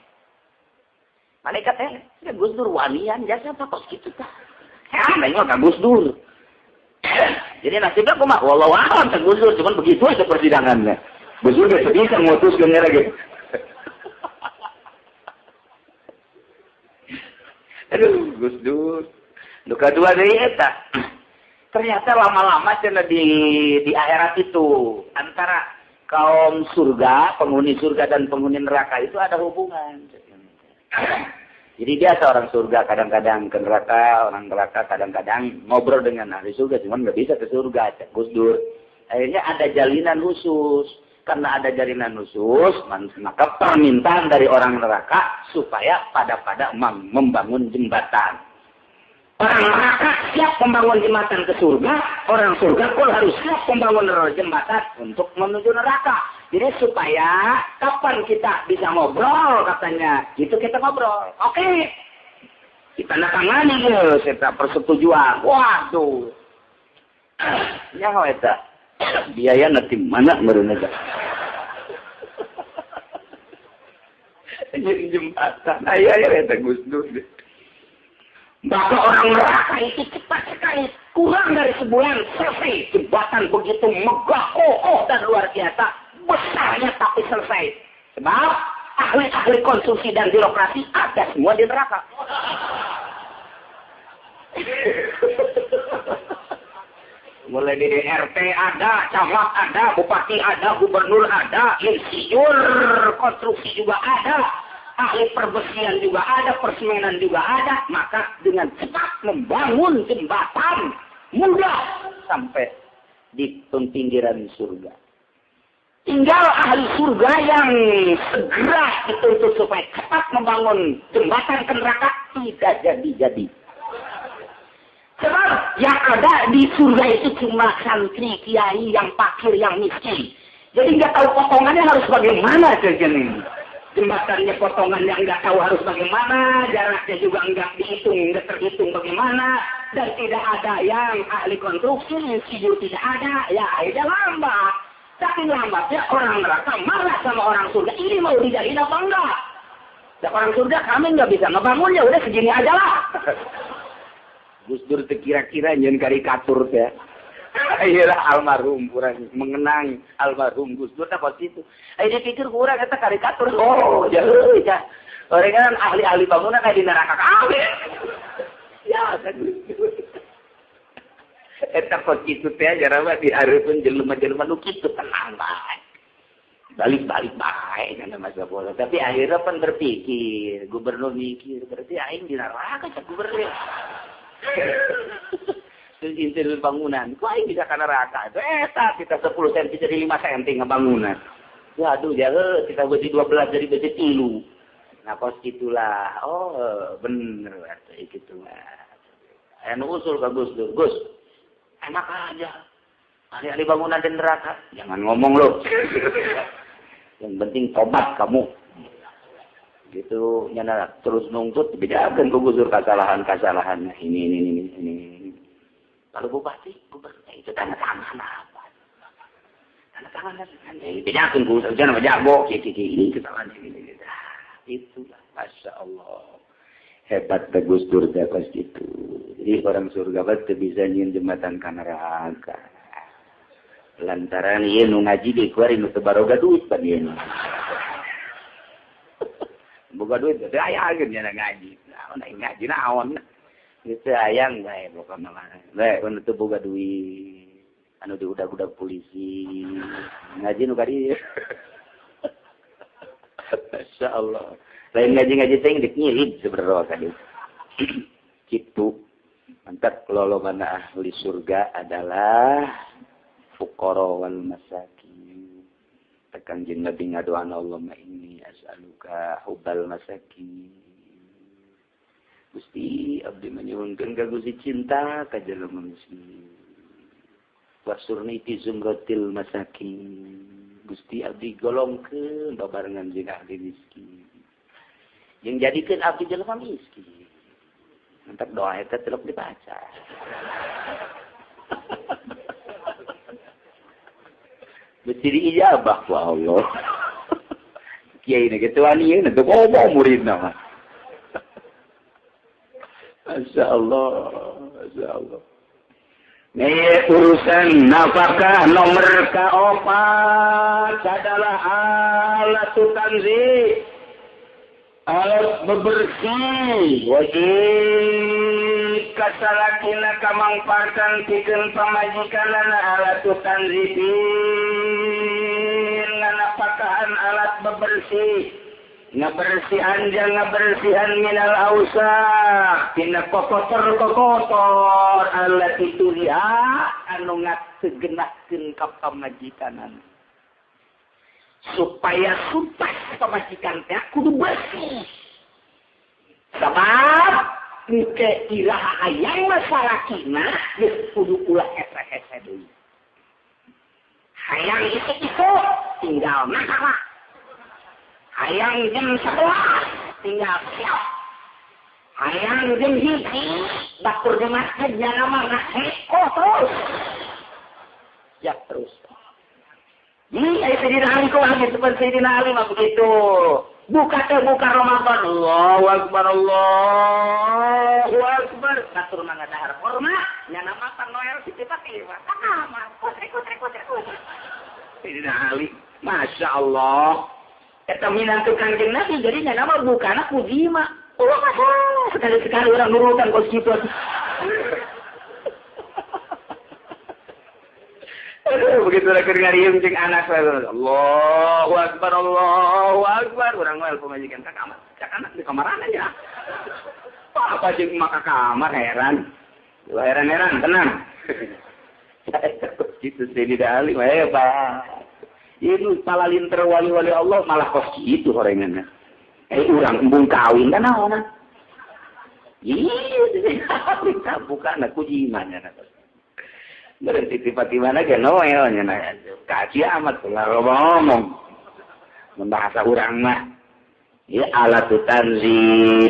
Malaikat eleh. Ya Gus Dur wanian jasa apa kos kitu tah. Ya nengok ka Gus Dur. Jadi nasibnya kumaha? Wallahu a'lam teh Gus Dur, cuman begitu aja persidangannya. Gus Dur geus bisa ngutuskeun lagi. Aduh, Gus Dur. Nu kadua deui eta. Ternyata lama-lama cenah di akhirat itu antara kaum surga, penghuni surga dan penghuni neraka itu ada hubungan. Jadi biasa orang surga kadang-kadang ke neraka, orang neraka kadang-kadang ngobrol dengan ahli surga, cuman nggak bisa ke surga, cek Gus Dur. Akhirnya ada jalinan khusus. Karena ada jalinan khusus, maka permintaan dari orang neraka supaya pada-pada membangun jembatan. Orang neraka siap membangun jembatan ke surga, orang surga pun harus siap membangun jembatan untuk menuju neraka. Jadi supaya kapan kita bisa ngobrol katanya, itu kita ngobrol. Oke, kita tangani gitu, serta persetujuan. Waduh, ya eta. Biaya nanti mana meureun eta. Jembatan aya ya eta Gus Dur. Maka orang neraka itu cepat sekali, kurang dari sebulan selesai. Jembatan begitu megah, kokoh dan luar biasa besarnya, tapi selesai. Sebab ahli-ahli konstruksi dan birokrasi ada semua di neraka. Mulai dari RT ada, camat ada, bupati ada, gubernur ada, insinyur konstruksi juga ada, ahli perbesian juga ada, persemenan juga ada. Maka dengan cepat membangun jembatan mudah sampai di pinggiran surga. Tinggal ahli surga yang segera dituntut supaya cepat membangun jembatan ke neraka, tidak jadi-jadi. Sebab yang ada di surga itu cuma santri, kiai, yang fakir, yang miskin. Jadi nggak tahu potongannya harus bagaimana jajan ini. Jembatannya potongannya nggak tahu harus bagaimana, jaraknya juga nggak dihitung, nggak terhitung bagaimana, dan tidak ada yang ahli konstruksi, insinyur tidak ada, ya akhirnya lambat. Saking lambatnya orang neraka marah sama orang surga, ini mau dijadiin apa enggak? Dan orang surga kami nggak bisa ngebangun, ya udah segini aja lah. Gus Dur kira-kira nyeun karikatur teh. Iyalah almarhum kurang mengenang almarhum Gus Dur teh kos kitu. Aya dipikir kurang eta karikatur. Oh, jauh ya. Orang kan ahli-ahli bangunan kayak di neraka kabeh. Ya, kan Gus Dur. Eta kos kitu teh jarang dihareupeun jelema-jelema nu kitu tenang bae. Balik-balik bae kana masa bola. Tapi akhirnya pan berpikir, gubernur mikir, berarti aing di neraka cak gubernur. Terus interior bangunan, kok aing bisa ka neraka? Eta kita 10 cm jadi 5 cm ngebangunan. Ya aduh ya kita besi 12 jadi besi 3. Nah kos gitulah. Oh, bener atuh kitu mah. Anu usul ka Gus Dur. Gus, enak aja. Ahli-ahli bangunan dan neraka. Jangan ngomong lo. Yang penting tobat kamu. Gitu nyana terus nungtut bedakeun ku Gus Dur kesalahan-kesalahan ini. Kalau bupati, gubernur itu tanda tangan apa? Tanda tangan bedakeun ku Gus Dur mah jago kieu ini kesalahan ini. Itulah Masya Allah. Hebat teh Gus Dur teh kos kitu. Jadi orang surga teh bisa nyieun jembatan ka neraka. Lantaran ieu nu ngaji deui kuari nu teu baroga duit pan ieu. Boga duit teh aya ge nya ngaji. Naon aing ngaji naon. Geus hayang bae pokona mah. Bae nu teu boga duit, anu diudag-udag polisi, ngaji nu ka dieu. Masya Allah. Lain ngaji-ngaji teh geus nyilid sebenarnya tadi. Kitu. Mantap lolongan ahli surga adalah fuqara wal masakin. Tekan jeung Nabi ngadoana Allahumma inni as'aluka hubbal masakin. Gusti abdi manyuhunkeun ka Gusti cinta ka jelema miskin. Wasurni fi zumratil masakin. Gusti abdi golongkeun babarengan jeung ahli miskin. Jeung jadikeun abdi jelema miskin. Mantap doa eta telok dibaca. Mesti diijabah ku Allah. Kiai na kitu wani ieu teu ngomong muridna mah. Masya Allah, Masya Allah. Nih urusan nafkah nomor keempat adalah alat tanzih, alat bebersih. Wajib kasalakina kamangpartan pikeun pamajikanana alat tanzih nganapakahan alat bebersih. Ngabersihan jeung ngabersihan minal ausah tina kokotor-kokotor alat itu dia anu ngategenahkeun ka pamajikanana. Supaya sumpah pamajikan teh kudu bersih. Sabab engke iraha hayang masalakina geus kudu ulah hese-hese deui. Hayang itu tinggal masalah. Hayang jam 11 tinggal siap. Hayang jam 1 batur di masjid jangan mah ngaheko terus. Ya terus. Ini Sayyidina Ali kok hadir seperti Sayyidina Ali mah begitu. Buka teh buka Ramadan. Allahu akbar Allahu akbar. Batur mah ngadahar korma, nya nama Pak Noel si pake mah. Kamar. Kutrek. Sayyidina Ali, Masya Allah. Eta minantu Kangjeng Nabi jadi nya nama bukana ku jima. Oh, sekali-sekali orang nurutan kos kitu. Aduh, begitu lagi ngariung jeung anak Allahu akbar Allahu akbar urang mah pamajikan ka kamar cak anak di kamaran aja. Apa jeung maka kamar heran. Heran-heran tenang. Gitu Sayyidina Ali mah hebat. Ieu palalinter wali-wali Allah malah kos kitu horenganna. Urang embung kawin kan naon. Ieu bukan aku jimanya. Berhenti tiba-tiba lagi Noel nya kaji amat lah ngomong membahasa urang mah ya alat tanzih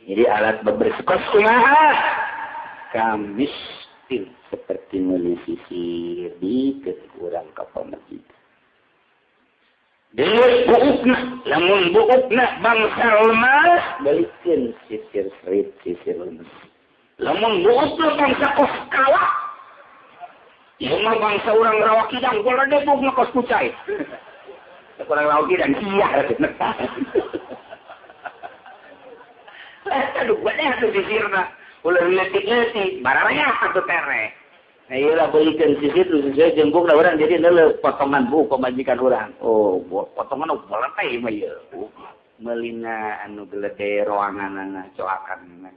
jadi alat bebersih kos kumaha kamistil seperti meuli sisir di kurang ka pamajikan deui buukna lamun buukna bangsa lemas balikeun sisir serit sisir lemes lamun buukna bangsa kos kawah ieu mah bangsa urang Rawa Kidang goledeg mah kos kucai. Urang Rawa Kidang iya. Aduh gua deh atuh sisirna. Ulah leutik-leutik bararaya atuh tereh. Nah ieu lah beulikeun sisir sesuai jeung buukna urang jadi neuleuh potongan buuk pamajikan urang. Oh, potongan boleteh mah ieu. Meulina anu gelede roanganana coakan.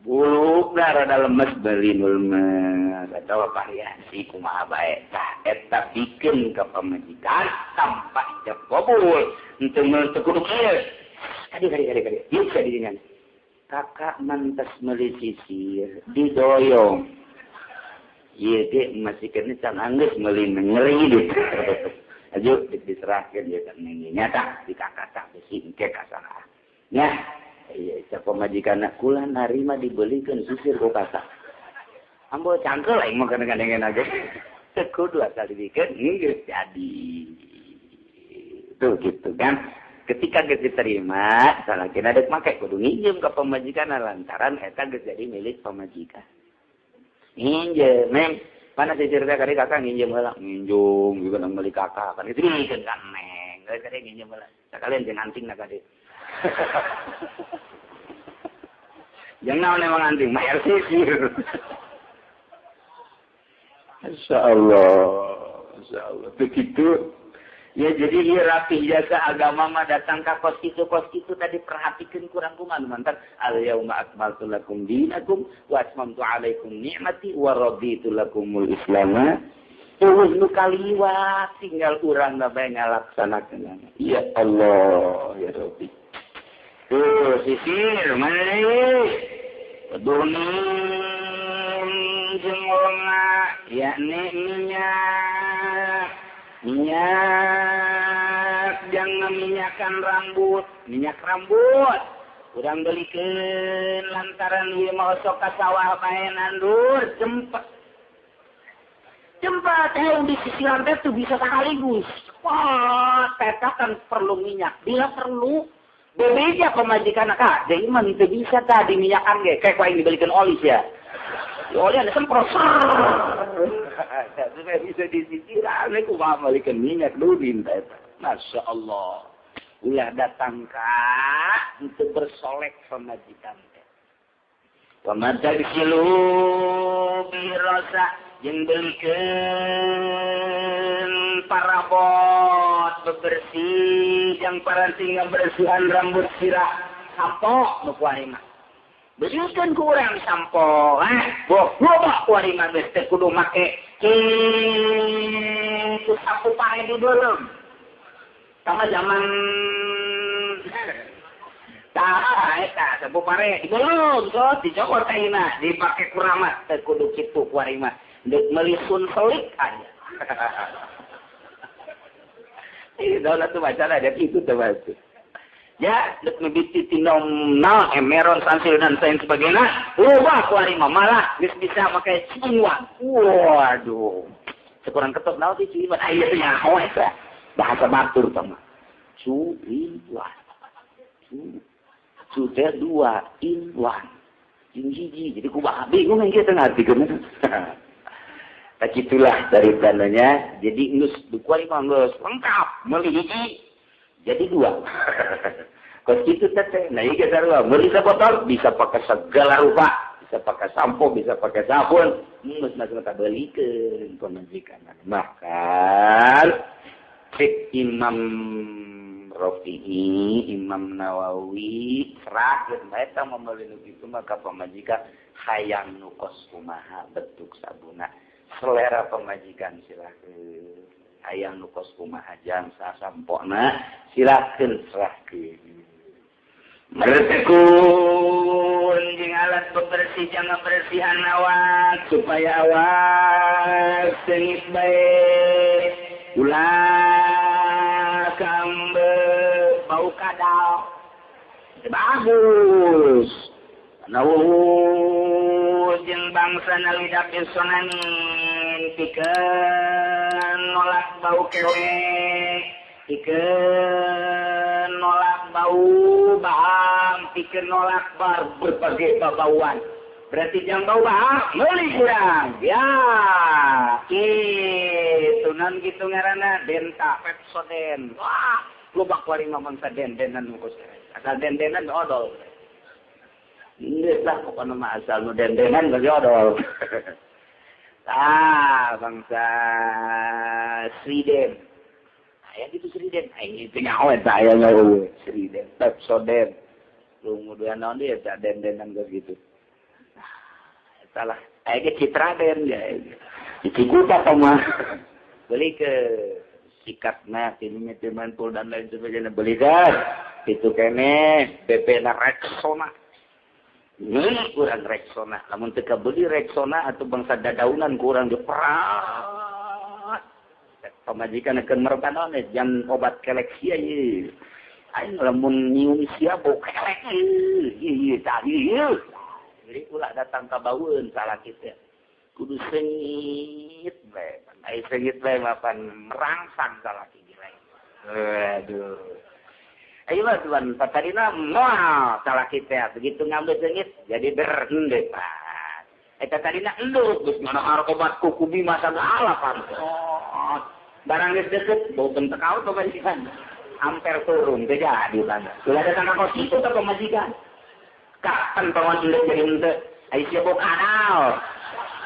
Buluk rada lemes beli lemes atau variasi kumaha bae tah eta pikeun ka pamajikan tanpa ijab kabul henteu teu kudu kieu kadi ieu kadinya kakak mantas meuli sisir didoyong ieu ge masih kene can anggeus meuli ngeri dit aju diserahkeun ieu kan nya tah di kakak tah besi engke kasalah nya. Iya, cak pamajikan kula narima dibelikeun sisir ku kakak. Ambo cangkel aing mah kadang-kadang aja. Teu kudu asal dibikeun geus jadi. Tuh gitu kan. Ketika geus diterima, salakina deuk make kudu nginjem ka pamajikan lantaran eta geus jadi milik pamajikan. Nginjem, Mem. Mana sisir teh kari kakak nginjem heula. Nginjem juga nang meuli kakak kan itu dibikeun ka Neng. Geus kari nginjem heula. Sakalian jeung anting na kadi. Yang naon emang anting bayar sisir. Masya Allah, Masya Allah. Begitu. Ya jadi ieu rapih jasa agama mah datang ka kos kitu tadi perhatikan kurang kumaha mantan al yauma akmaltu lakum dinakum wa atmamtu alaikum ni'mati wa raditu lakumul islam. Eueuh nu kaliwat tinggal urang bae ngalaksanakeun. Ya Allah, ya Rabbi. Tuh sisir mana deui? Dunin jeung warna yakni minyak. Minyak jangan minyakan rambut, minyak rambut. Urang belikeun lantaran ieu mah osok ka sawah bae nandur jempet. Jempet di sisiran teh tuh bisa sekaligus. Wah, teta kan perlu minyak. Bila perlu bebeja pemajikan kak, jadi mah teu bisa tah diminyakan ge, kayak ku aing dibelikeun oli sia. Di oli ada semprot. Supaya bisa disisiran kumaha meulikeun minyak dudin teh. Masya Allah. Ulah datang ka untuk bersolek pemajikan teh. Wa madalkilu birasa jeung belikeun parabot bebersih yang paranti ngabersihan rambut sirah sampo nu kuari mah belikeun ku urang sampo boh loba kuari mah geus teu kudu make kitu sapu pare di dalam sama zaman tah eta sapu pare di dalam so dicokot ayeuna dipake kuramat teu kudu kitu kuari mah deuk meuli sun selik aja. Ini daulat tuh baca ada itu tuh baca. Ya, deuk mibiti tinom na emeron sansil dan lain sebagainya. Ubah kuari mah malah geus bisa make cinwa. Waduh. Sekurang ketok naon sih cuiwan aya teh nyaho eta. Bahasa batur tah mah. Cuiwan. Cu cu teh dua in wan. Jeung hiji. Jadi kumaha bingung yang kita ngartikeun. Tah kitulah dari dananya. Jadi geus dukuari mah geus lengkap meuli hiji jadi dua. Kos kitu teh. Nah ieu sarua meuli sabotol bisa pakai segala rupa, bisa pakai sampo, bisa pakai sabun. Geus langsung tak beulikeun pamajikan. Bahkan cek Imam Rafi'i, Imam Nawawi serahkeun bae tah meuli nu kitu mah ka pamajikan hayang nu kos kumaha bentuk sabuna. Selera pemajikan silakeun hayang nu kos kumaha jang sasampona silakeun serahkeun mertekun jeung alat bebersih jangan bersihan awak supaya awak seungit bae ulah kambe bau kadal bagus nawu jeung bangsa nalidak isonanin pikeun nolak bau kewe pikeun nolak bau baham pikeun nolak bar berbagai babauan berarti jangan bau baham meuli kurang ya kitu nan kitu ngaranna denta Pepsodent wah loba kuari mah bangsa den-denan nu asal den-denan odol. Geus lah pokona mah asal nu den-denan bagi odol. Ah, bangsa Sriden. Aya gitu Sriden. Aing teu nyaho eta aya nyaho Sriden, Pepsodent. Kemudian naon deui eta den-denan geus gitu. Ah, eta lah. Aya ge Citraden ya. Dicikuta mah. Beli ke sikatna tininya teu mantul dan lain sebagainya belikan. Itu kene BP na Rexona. Ini kurang Rexona. Lamun teu kabeli Rexona atau bangsa dadaunan kurang diperat. Pamajikan akan merepan one jam obat kelek sia ieu. Aing lamun nyium sia bau kelek ieu. Ieu tah ieu. Jadi ulah datang ka baueun salah kitu. Kudu sengit bae. Ai sengit bae mapan merangsang salah kitu lain. Aduh. Ayo lah tuan, patarina moal salah kita begitu ngambil sengit jadi berhenti pak. Eta tadina enduk geus nganahar obat kuku bima sagala pantos. Barang geus deket bau bentek out pamajikan. Amper turun teu jadi pan. Ulah datang ka kos kitu ka pamajikan. Kapan pawan enduk jadi henteu? Ai sia bau kanal.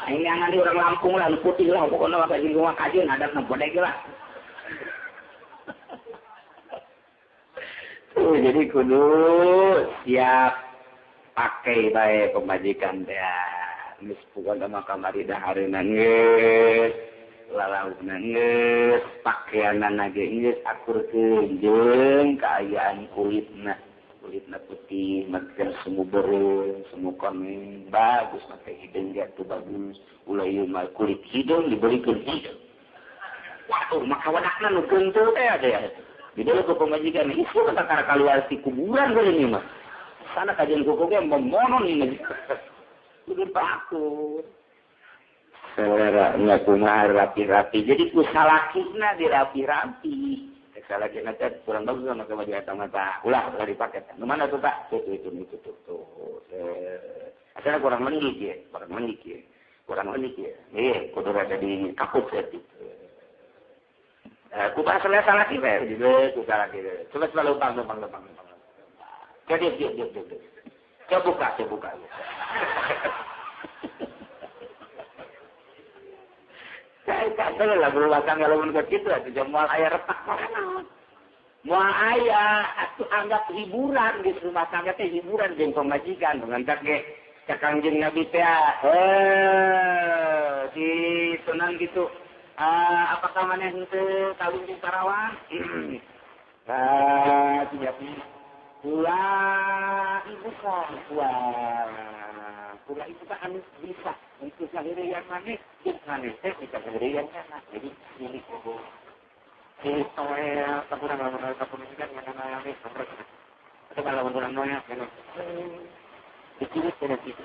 Aing ngangan di orang Lampung lah, nu putih lah pokona mah kajeun kumaha kajeun hadapna bodeg lah. Tuh, jadi kudu siap pakai bae pemajikan teh. Geus pokona mah kamari dahareunna geus, lalauna geus, pakaianna ge geus akurkeun jeung kaayaan kulitna. Kulitna putih, make semu beureum, semu koneng, bagus make hideung ge atuh bagus. Ulah ieu mah kulit hideung dibelikeun hideung. Waduh, maka wadakna nu keunteul teh aya. Di dalam ke pemajikan, itu kata kara keluar si kuburan kali ini mah. Sana kajian kuku ge memonon ini. Kudu takut. Selera nya kumaha rapi-rapi. Jadi ku salakina dirapi-rapi. Salakina teh kurang bagus sama baju eta mata. Ulah ulah dipake. Nu mana tuh Pak? Tuh itu itu tuh tuh. Asalna kurang lenggik ya, kurang lenggik ya. Kurang lenggik ya. Ieu kudu rada di kaput saeutik. Ku bahas salah kita, gitu, ku salah kita. Coba coba lubang, lubang, lubang, lubang. Jadi, diam, diam, diam. Coba buka, coba buka. Saya kata lah berumah tangga lamun ke kitu atuh moal aya retak. Moal aya atuh anggap hiburan di rumah tangga teh hiburan jeung pamajikan ngantak ge ka Kangjeng Nabi teh di sunan gitu. Apakah maneh henteu kawin jeung parawan? Tidak. Pula ibu kan, pula ibu kan anu bisa untuk sahirian maneh, jeung maneh teh bisa sahirian kana. Jadi milik ibu. Di toel taburan lamun taburan kan mana ane nomor. Atau kalau lamun noya kana. Dicirit kana kitu.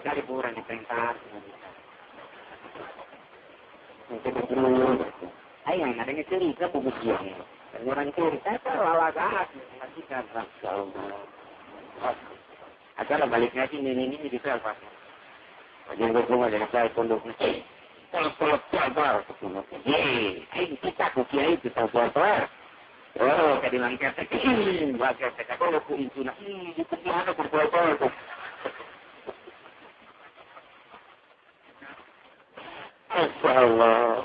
Sekali kurang diperintah. Ayo, adanya cerita bubukian. Orang cerita lalagaan majikan Allah. Acara balik ngaji ini jadi apa? Jangan berumah jangan saya pondok. Kalau sabar, hei, kita ku kiai kita buat. Oh, kadilang ketek, bagai ketek kalau ku itu nak, itu mana ku buat. Allah.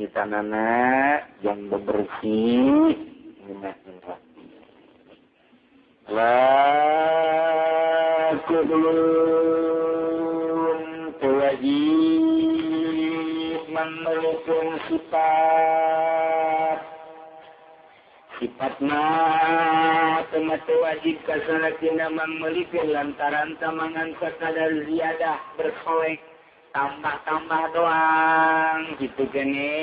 Tanana yang bebersih rapi. La kullun wajib memelukun sifat sifatna temate wajib kasalatina memiliki lantaran tamangan sekadar ziyadah berkolek tambah-tambah doang gitu kene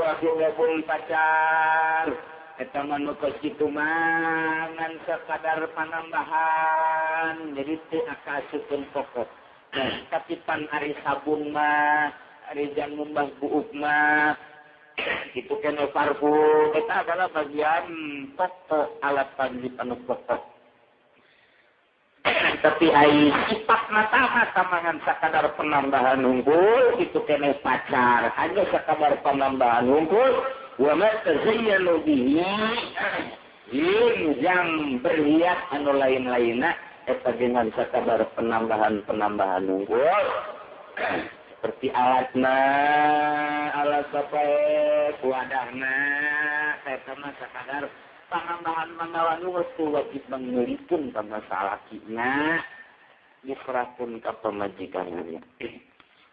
wakil pacar eta mah nu kos kitu mah ngan sakadar panambahan jadi teu akasupkeun pokok. Tapi pan ari sabun mah ari jang ngumbah buuk mah gitu kene parfum eta adalah bagian pokok alat panji anu pokok. Tapi ai sifat mata tamangan sakadar penambahan unggul itu kene pacar hanya sakadar penambahan unggul wa ma tazayyanu bihi yang berhias anu lain-lainna eta dengan sakadar penambahan-penambahan unggul seperti alatna alat sapae wadahna eta mah sakadar panambahan-panambahan waktu wajib mengelipun sama salakina diserahkan ke pemajikannya.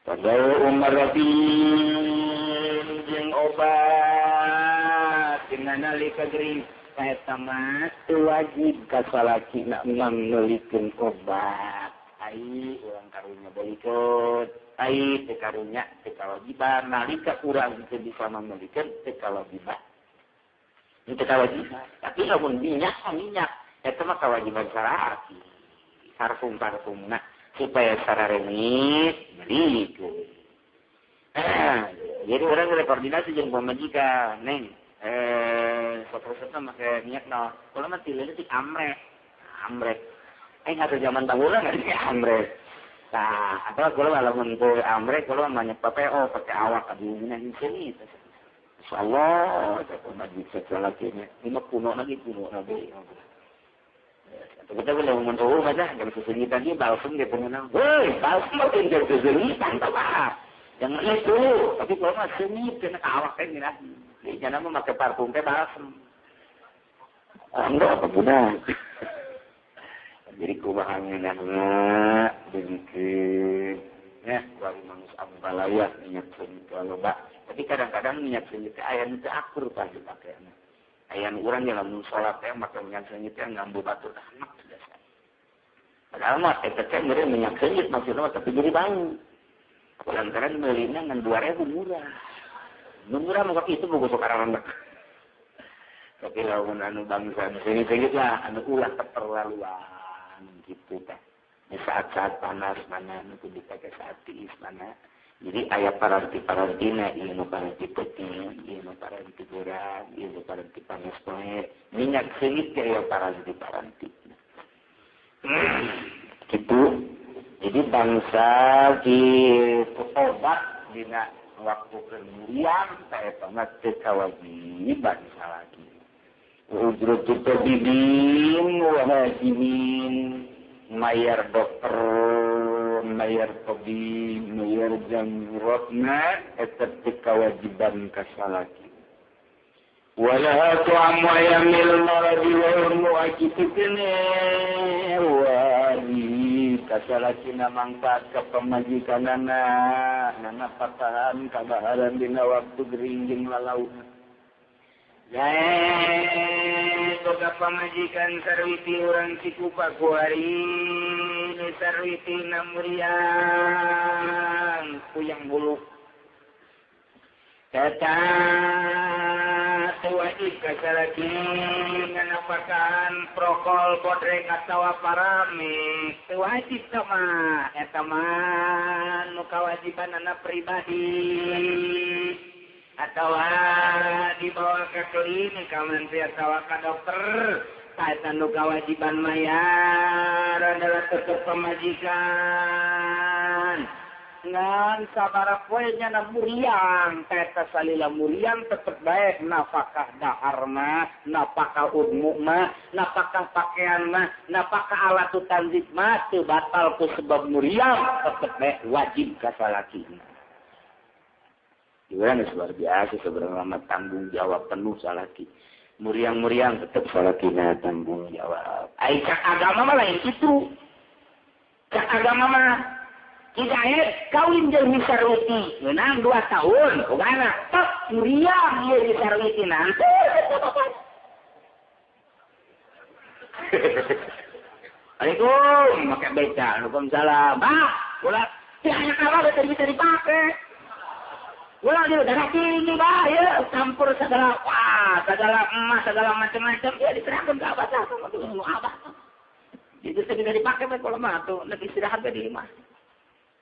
Padahal Umar Rabin jeung obat dina nalika gering eta mah wajib ka salakina mengelipun obat. Ai urang karunya bolikeun, ai teu karunya teu kawajiban nalika urang teu bisa mengelikeun teu kawajiban. Itu kewajiban. Tapi lamun minyak itu mah kewajiban salaki. Parfum-parfumna supaya sararengit beli. Jadi orang boleh koordinasi jeung pamajikan, neng. Sok-sokna make minyak naon. Kula mah tileuh ti amrek. Amrek. Atuh zaman baheula nggak di amrek. Tah, atau kula lamun teu amrek kula mah banyak PPO pake awak aduh minah sini. Insyaallah, saya majlis lakinya. Ini kuno lagi, kuno lagi. Kita belum ngomong oh mah jam sesengitan dia balsem dia pengenal. Woi, balsem mah jam sesengitan tah mah. Jangan itu, tapi kalau mah sengit kena ka awak teh ngeunah. Di jana mah make parfum teh balsem. Enggak apa guna. Jadi kumaha ngeunahna dibikeun nya kuari mangus ambalaya minyak seungit loba. Tapi kadang-kadang minyak seungit teh aya nu teu akur tah dipakena. Aya nu urang yang lamun salat teh make minyak seungit teh ngambu batur anak biasa. Padahal mah eta teh meureun minyak seungit maksudna tapi jadi bau. Lantaran meulina ngan 2000 murah. Nu murah mah itu bogo sok arandak. Tapi lamun anu bangsa seungit-seungit lah anu ulah keterlaluan gitu teh. Di saat-saat panas mana nu kudu dipake saat tiis mana. Jadi aya paranti-parantina, ieu nu paranti peuting, ieu nu paranti beurang, ieu nu paranti panas poe. Minyak seungit teh aya paranti-paranti. Gitu. Jadi bangsa kitu obat dina waktu keur teh eta mah teu kawajiban salaki. Ujratu tabibin wa hajimin mayar dokter, mayar tabib, mayar jamrotna eta teu kawajiban ka salaki. Wala tu'amu ayamil maradi wa mu'akitine wajib ka salakina mangfaat ka pamajikanana nana patahan kabaharan dina waktu gering jeung lalauna. Jae boga pamajikan sarwiti urang Cikupa kuari ni sarwiti namuriang kuyang bulu. Tata wajib ka salaki nganapakan prokol bodrek atawa paramik teu wajib teh mah eta mah nu kawajibanana pribadi atawa dibawa ke klinik ka menteri atawa ka dokter eta nu kawajiban mayar adalah tetep pamajikan ngan sabaraha poe nya muriang eta salila muriang tetep bae nafkah dahar mah nafkah udmu mah nafkah pakaian mah nafkah alat tanzif mah teu batal ku sebab muriang tetep bae wajib ka salakina. Urang luar biasa sebenarnya mah tanggung jawab penuh salaki. Muriang-muriang tetep salakina tanggung jawab. Ai cak agama mah lain kitu. Cak agama mah hidayat kawin jeung hisarwiti ngeunang 2 tahun boga anak tok muriang ieu hisarwiti nanti. Assalamualaikum make beca waalaikumsalam. Bah, ulah teu aya kalah teu bisa dipake. Ulah dia darah tinggi bah, ya campur segala wah, segala emas, segala macam-macam ya diserahkan ke abah lah sama tuh nu abah. Jadi teu bisa dipake bae kalau mah tuh lebih istirahat bae di imah.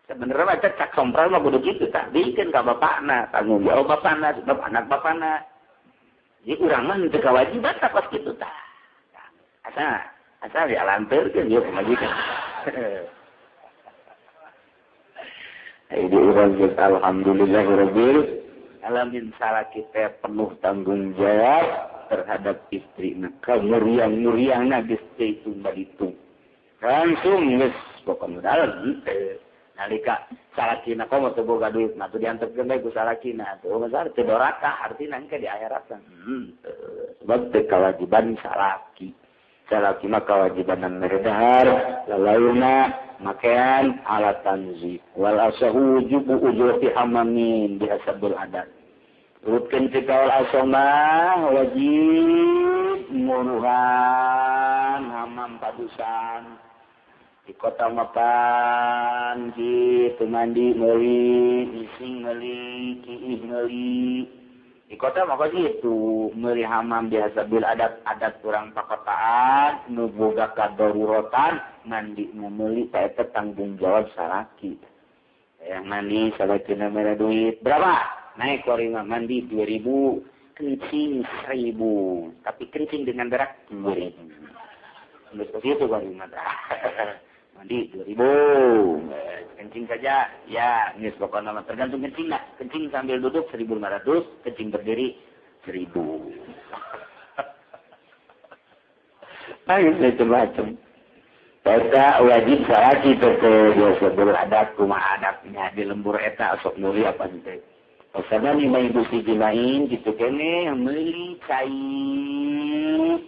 Sebenarnya mah cak sompral mah kudu kitu tah, bikeun ka bapakna, tanggung jawab bapakna, sebab anak bapakna. Jadi urang mah teu kawajiban tah kos kitu tah. Asa dialanteurkeun ieu pamajikan. Jadi urang geus alhamdulillahirabbil alamin salaki teh penuh tanggung jawab terhadap istrina. Kamuriang-muriangna geus teu hitung baditung. Langsung geus pokona dalam teu. Nalika salakina komo teu boga duit mah tuh diantepkeun bae ku salakina tuh masalah teu doraka artina engke di akhirat. Sebab teu kawajiban salaki. Salaki mah kawajibanan mere dahar, lalauna makean alat tanzif. Wal asahu wujubu ujrati hamamin bihasabil adat. Urutkeun ti kaul asoma wajib muruhan hamam padusan. Di kota mapan kitu mandi meuli, ising meuli, kiih meuli. Di kota mah kos kitu, meuli hamam biasa bil adat-adat urang pakotaan nu boga kadaruratan mandi nu meuli teh eta tanggung jawab salaki. Yang mandi salakina mere duit berapa? Naik korima mandi 2000, kencing 1000, tapi kencing dengan berak 2000. Geus kos kitu korima tah. Mandi 2000, kencing saja ya geus pokona mah tergantung kencingna. Kencing sambil duduk 1500, kencing berdiri 1000. Ayo macam-macam. Eta wajib salaki teh biasa beradat kumaha adabnya di lembur eta sok mulia apa teh. Osana lima ibu si jimain gitu kene meuli cai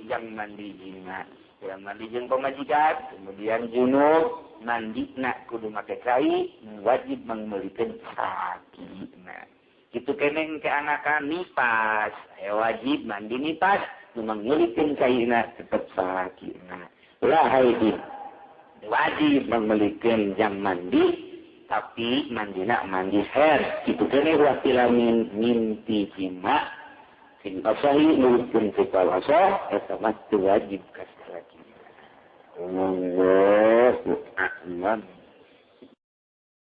jang mandi jima. Yang mandi jeung pamajikan, kemudian junub mandi nak kudu make cai wajib mangmeulikeun sakina. Gitu kene ke anakan nipas, wajib mandi nipas nu mangmeulikeun caina tetep sakina. Ulah haidin wajib mangmeulikeun jang mandi tapi mandina mandi hair gitu kene ulah pilamin mimpi jima sing asahi nurutkeun sikal asah eta mah teu wajib ka salaki. Allahu a'lam.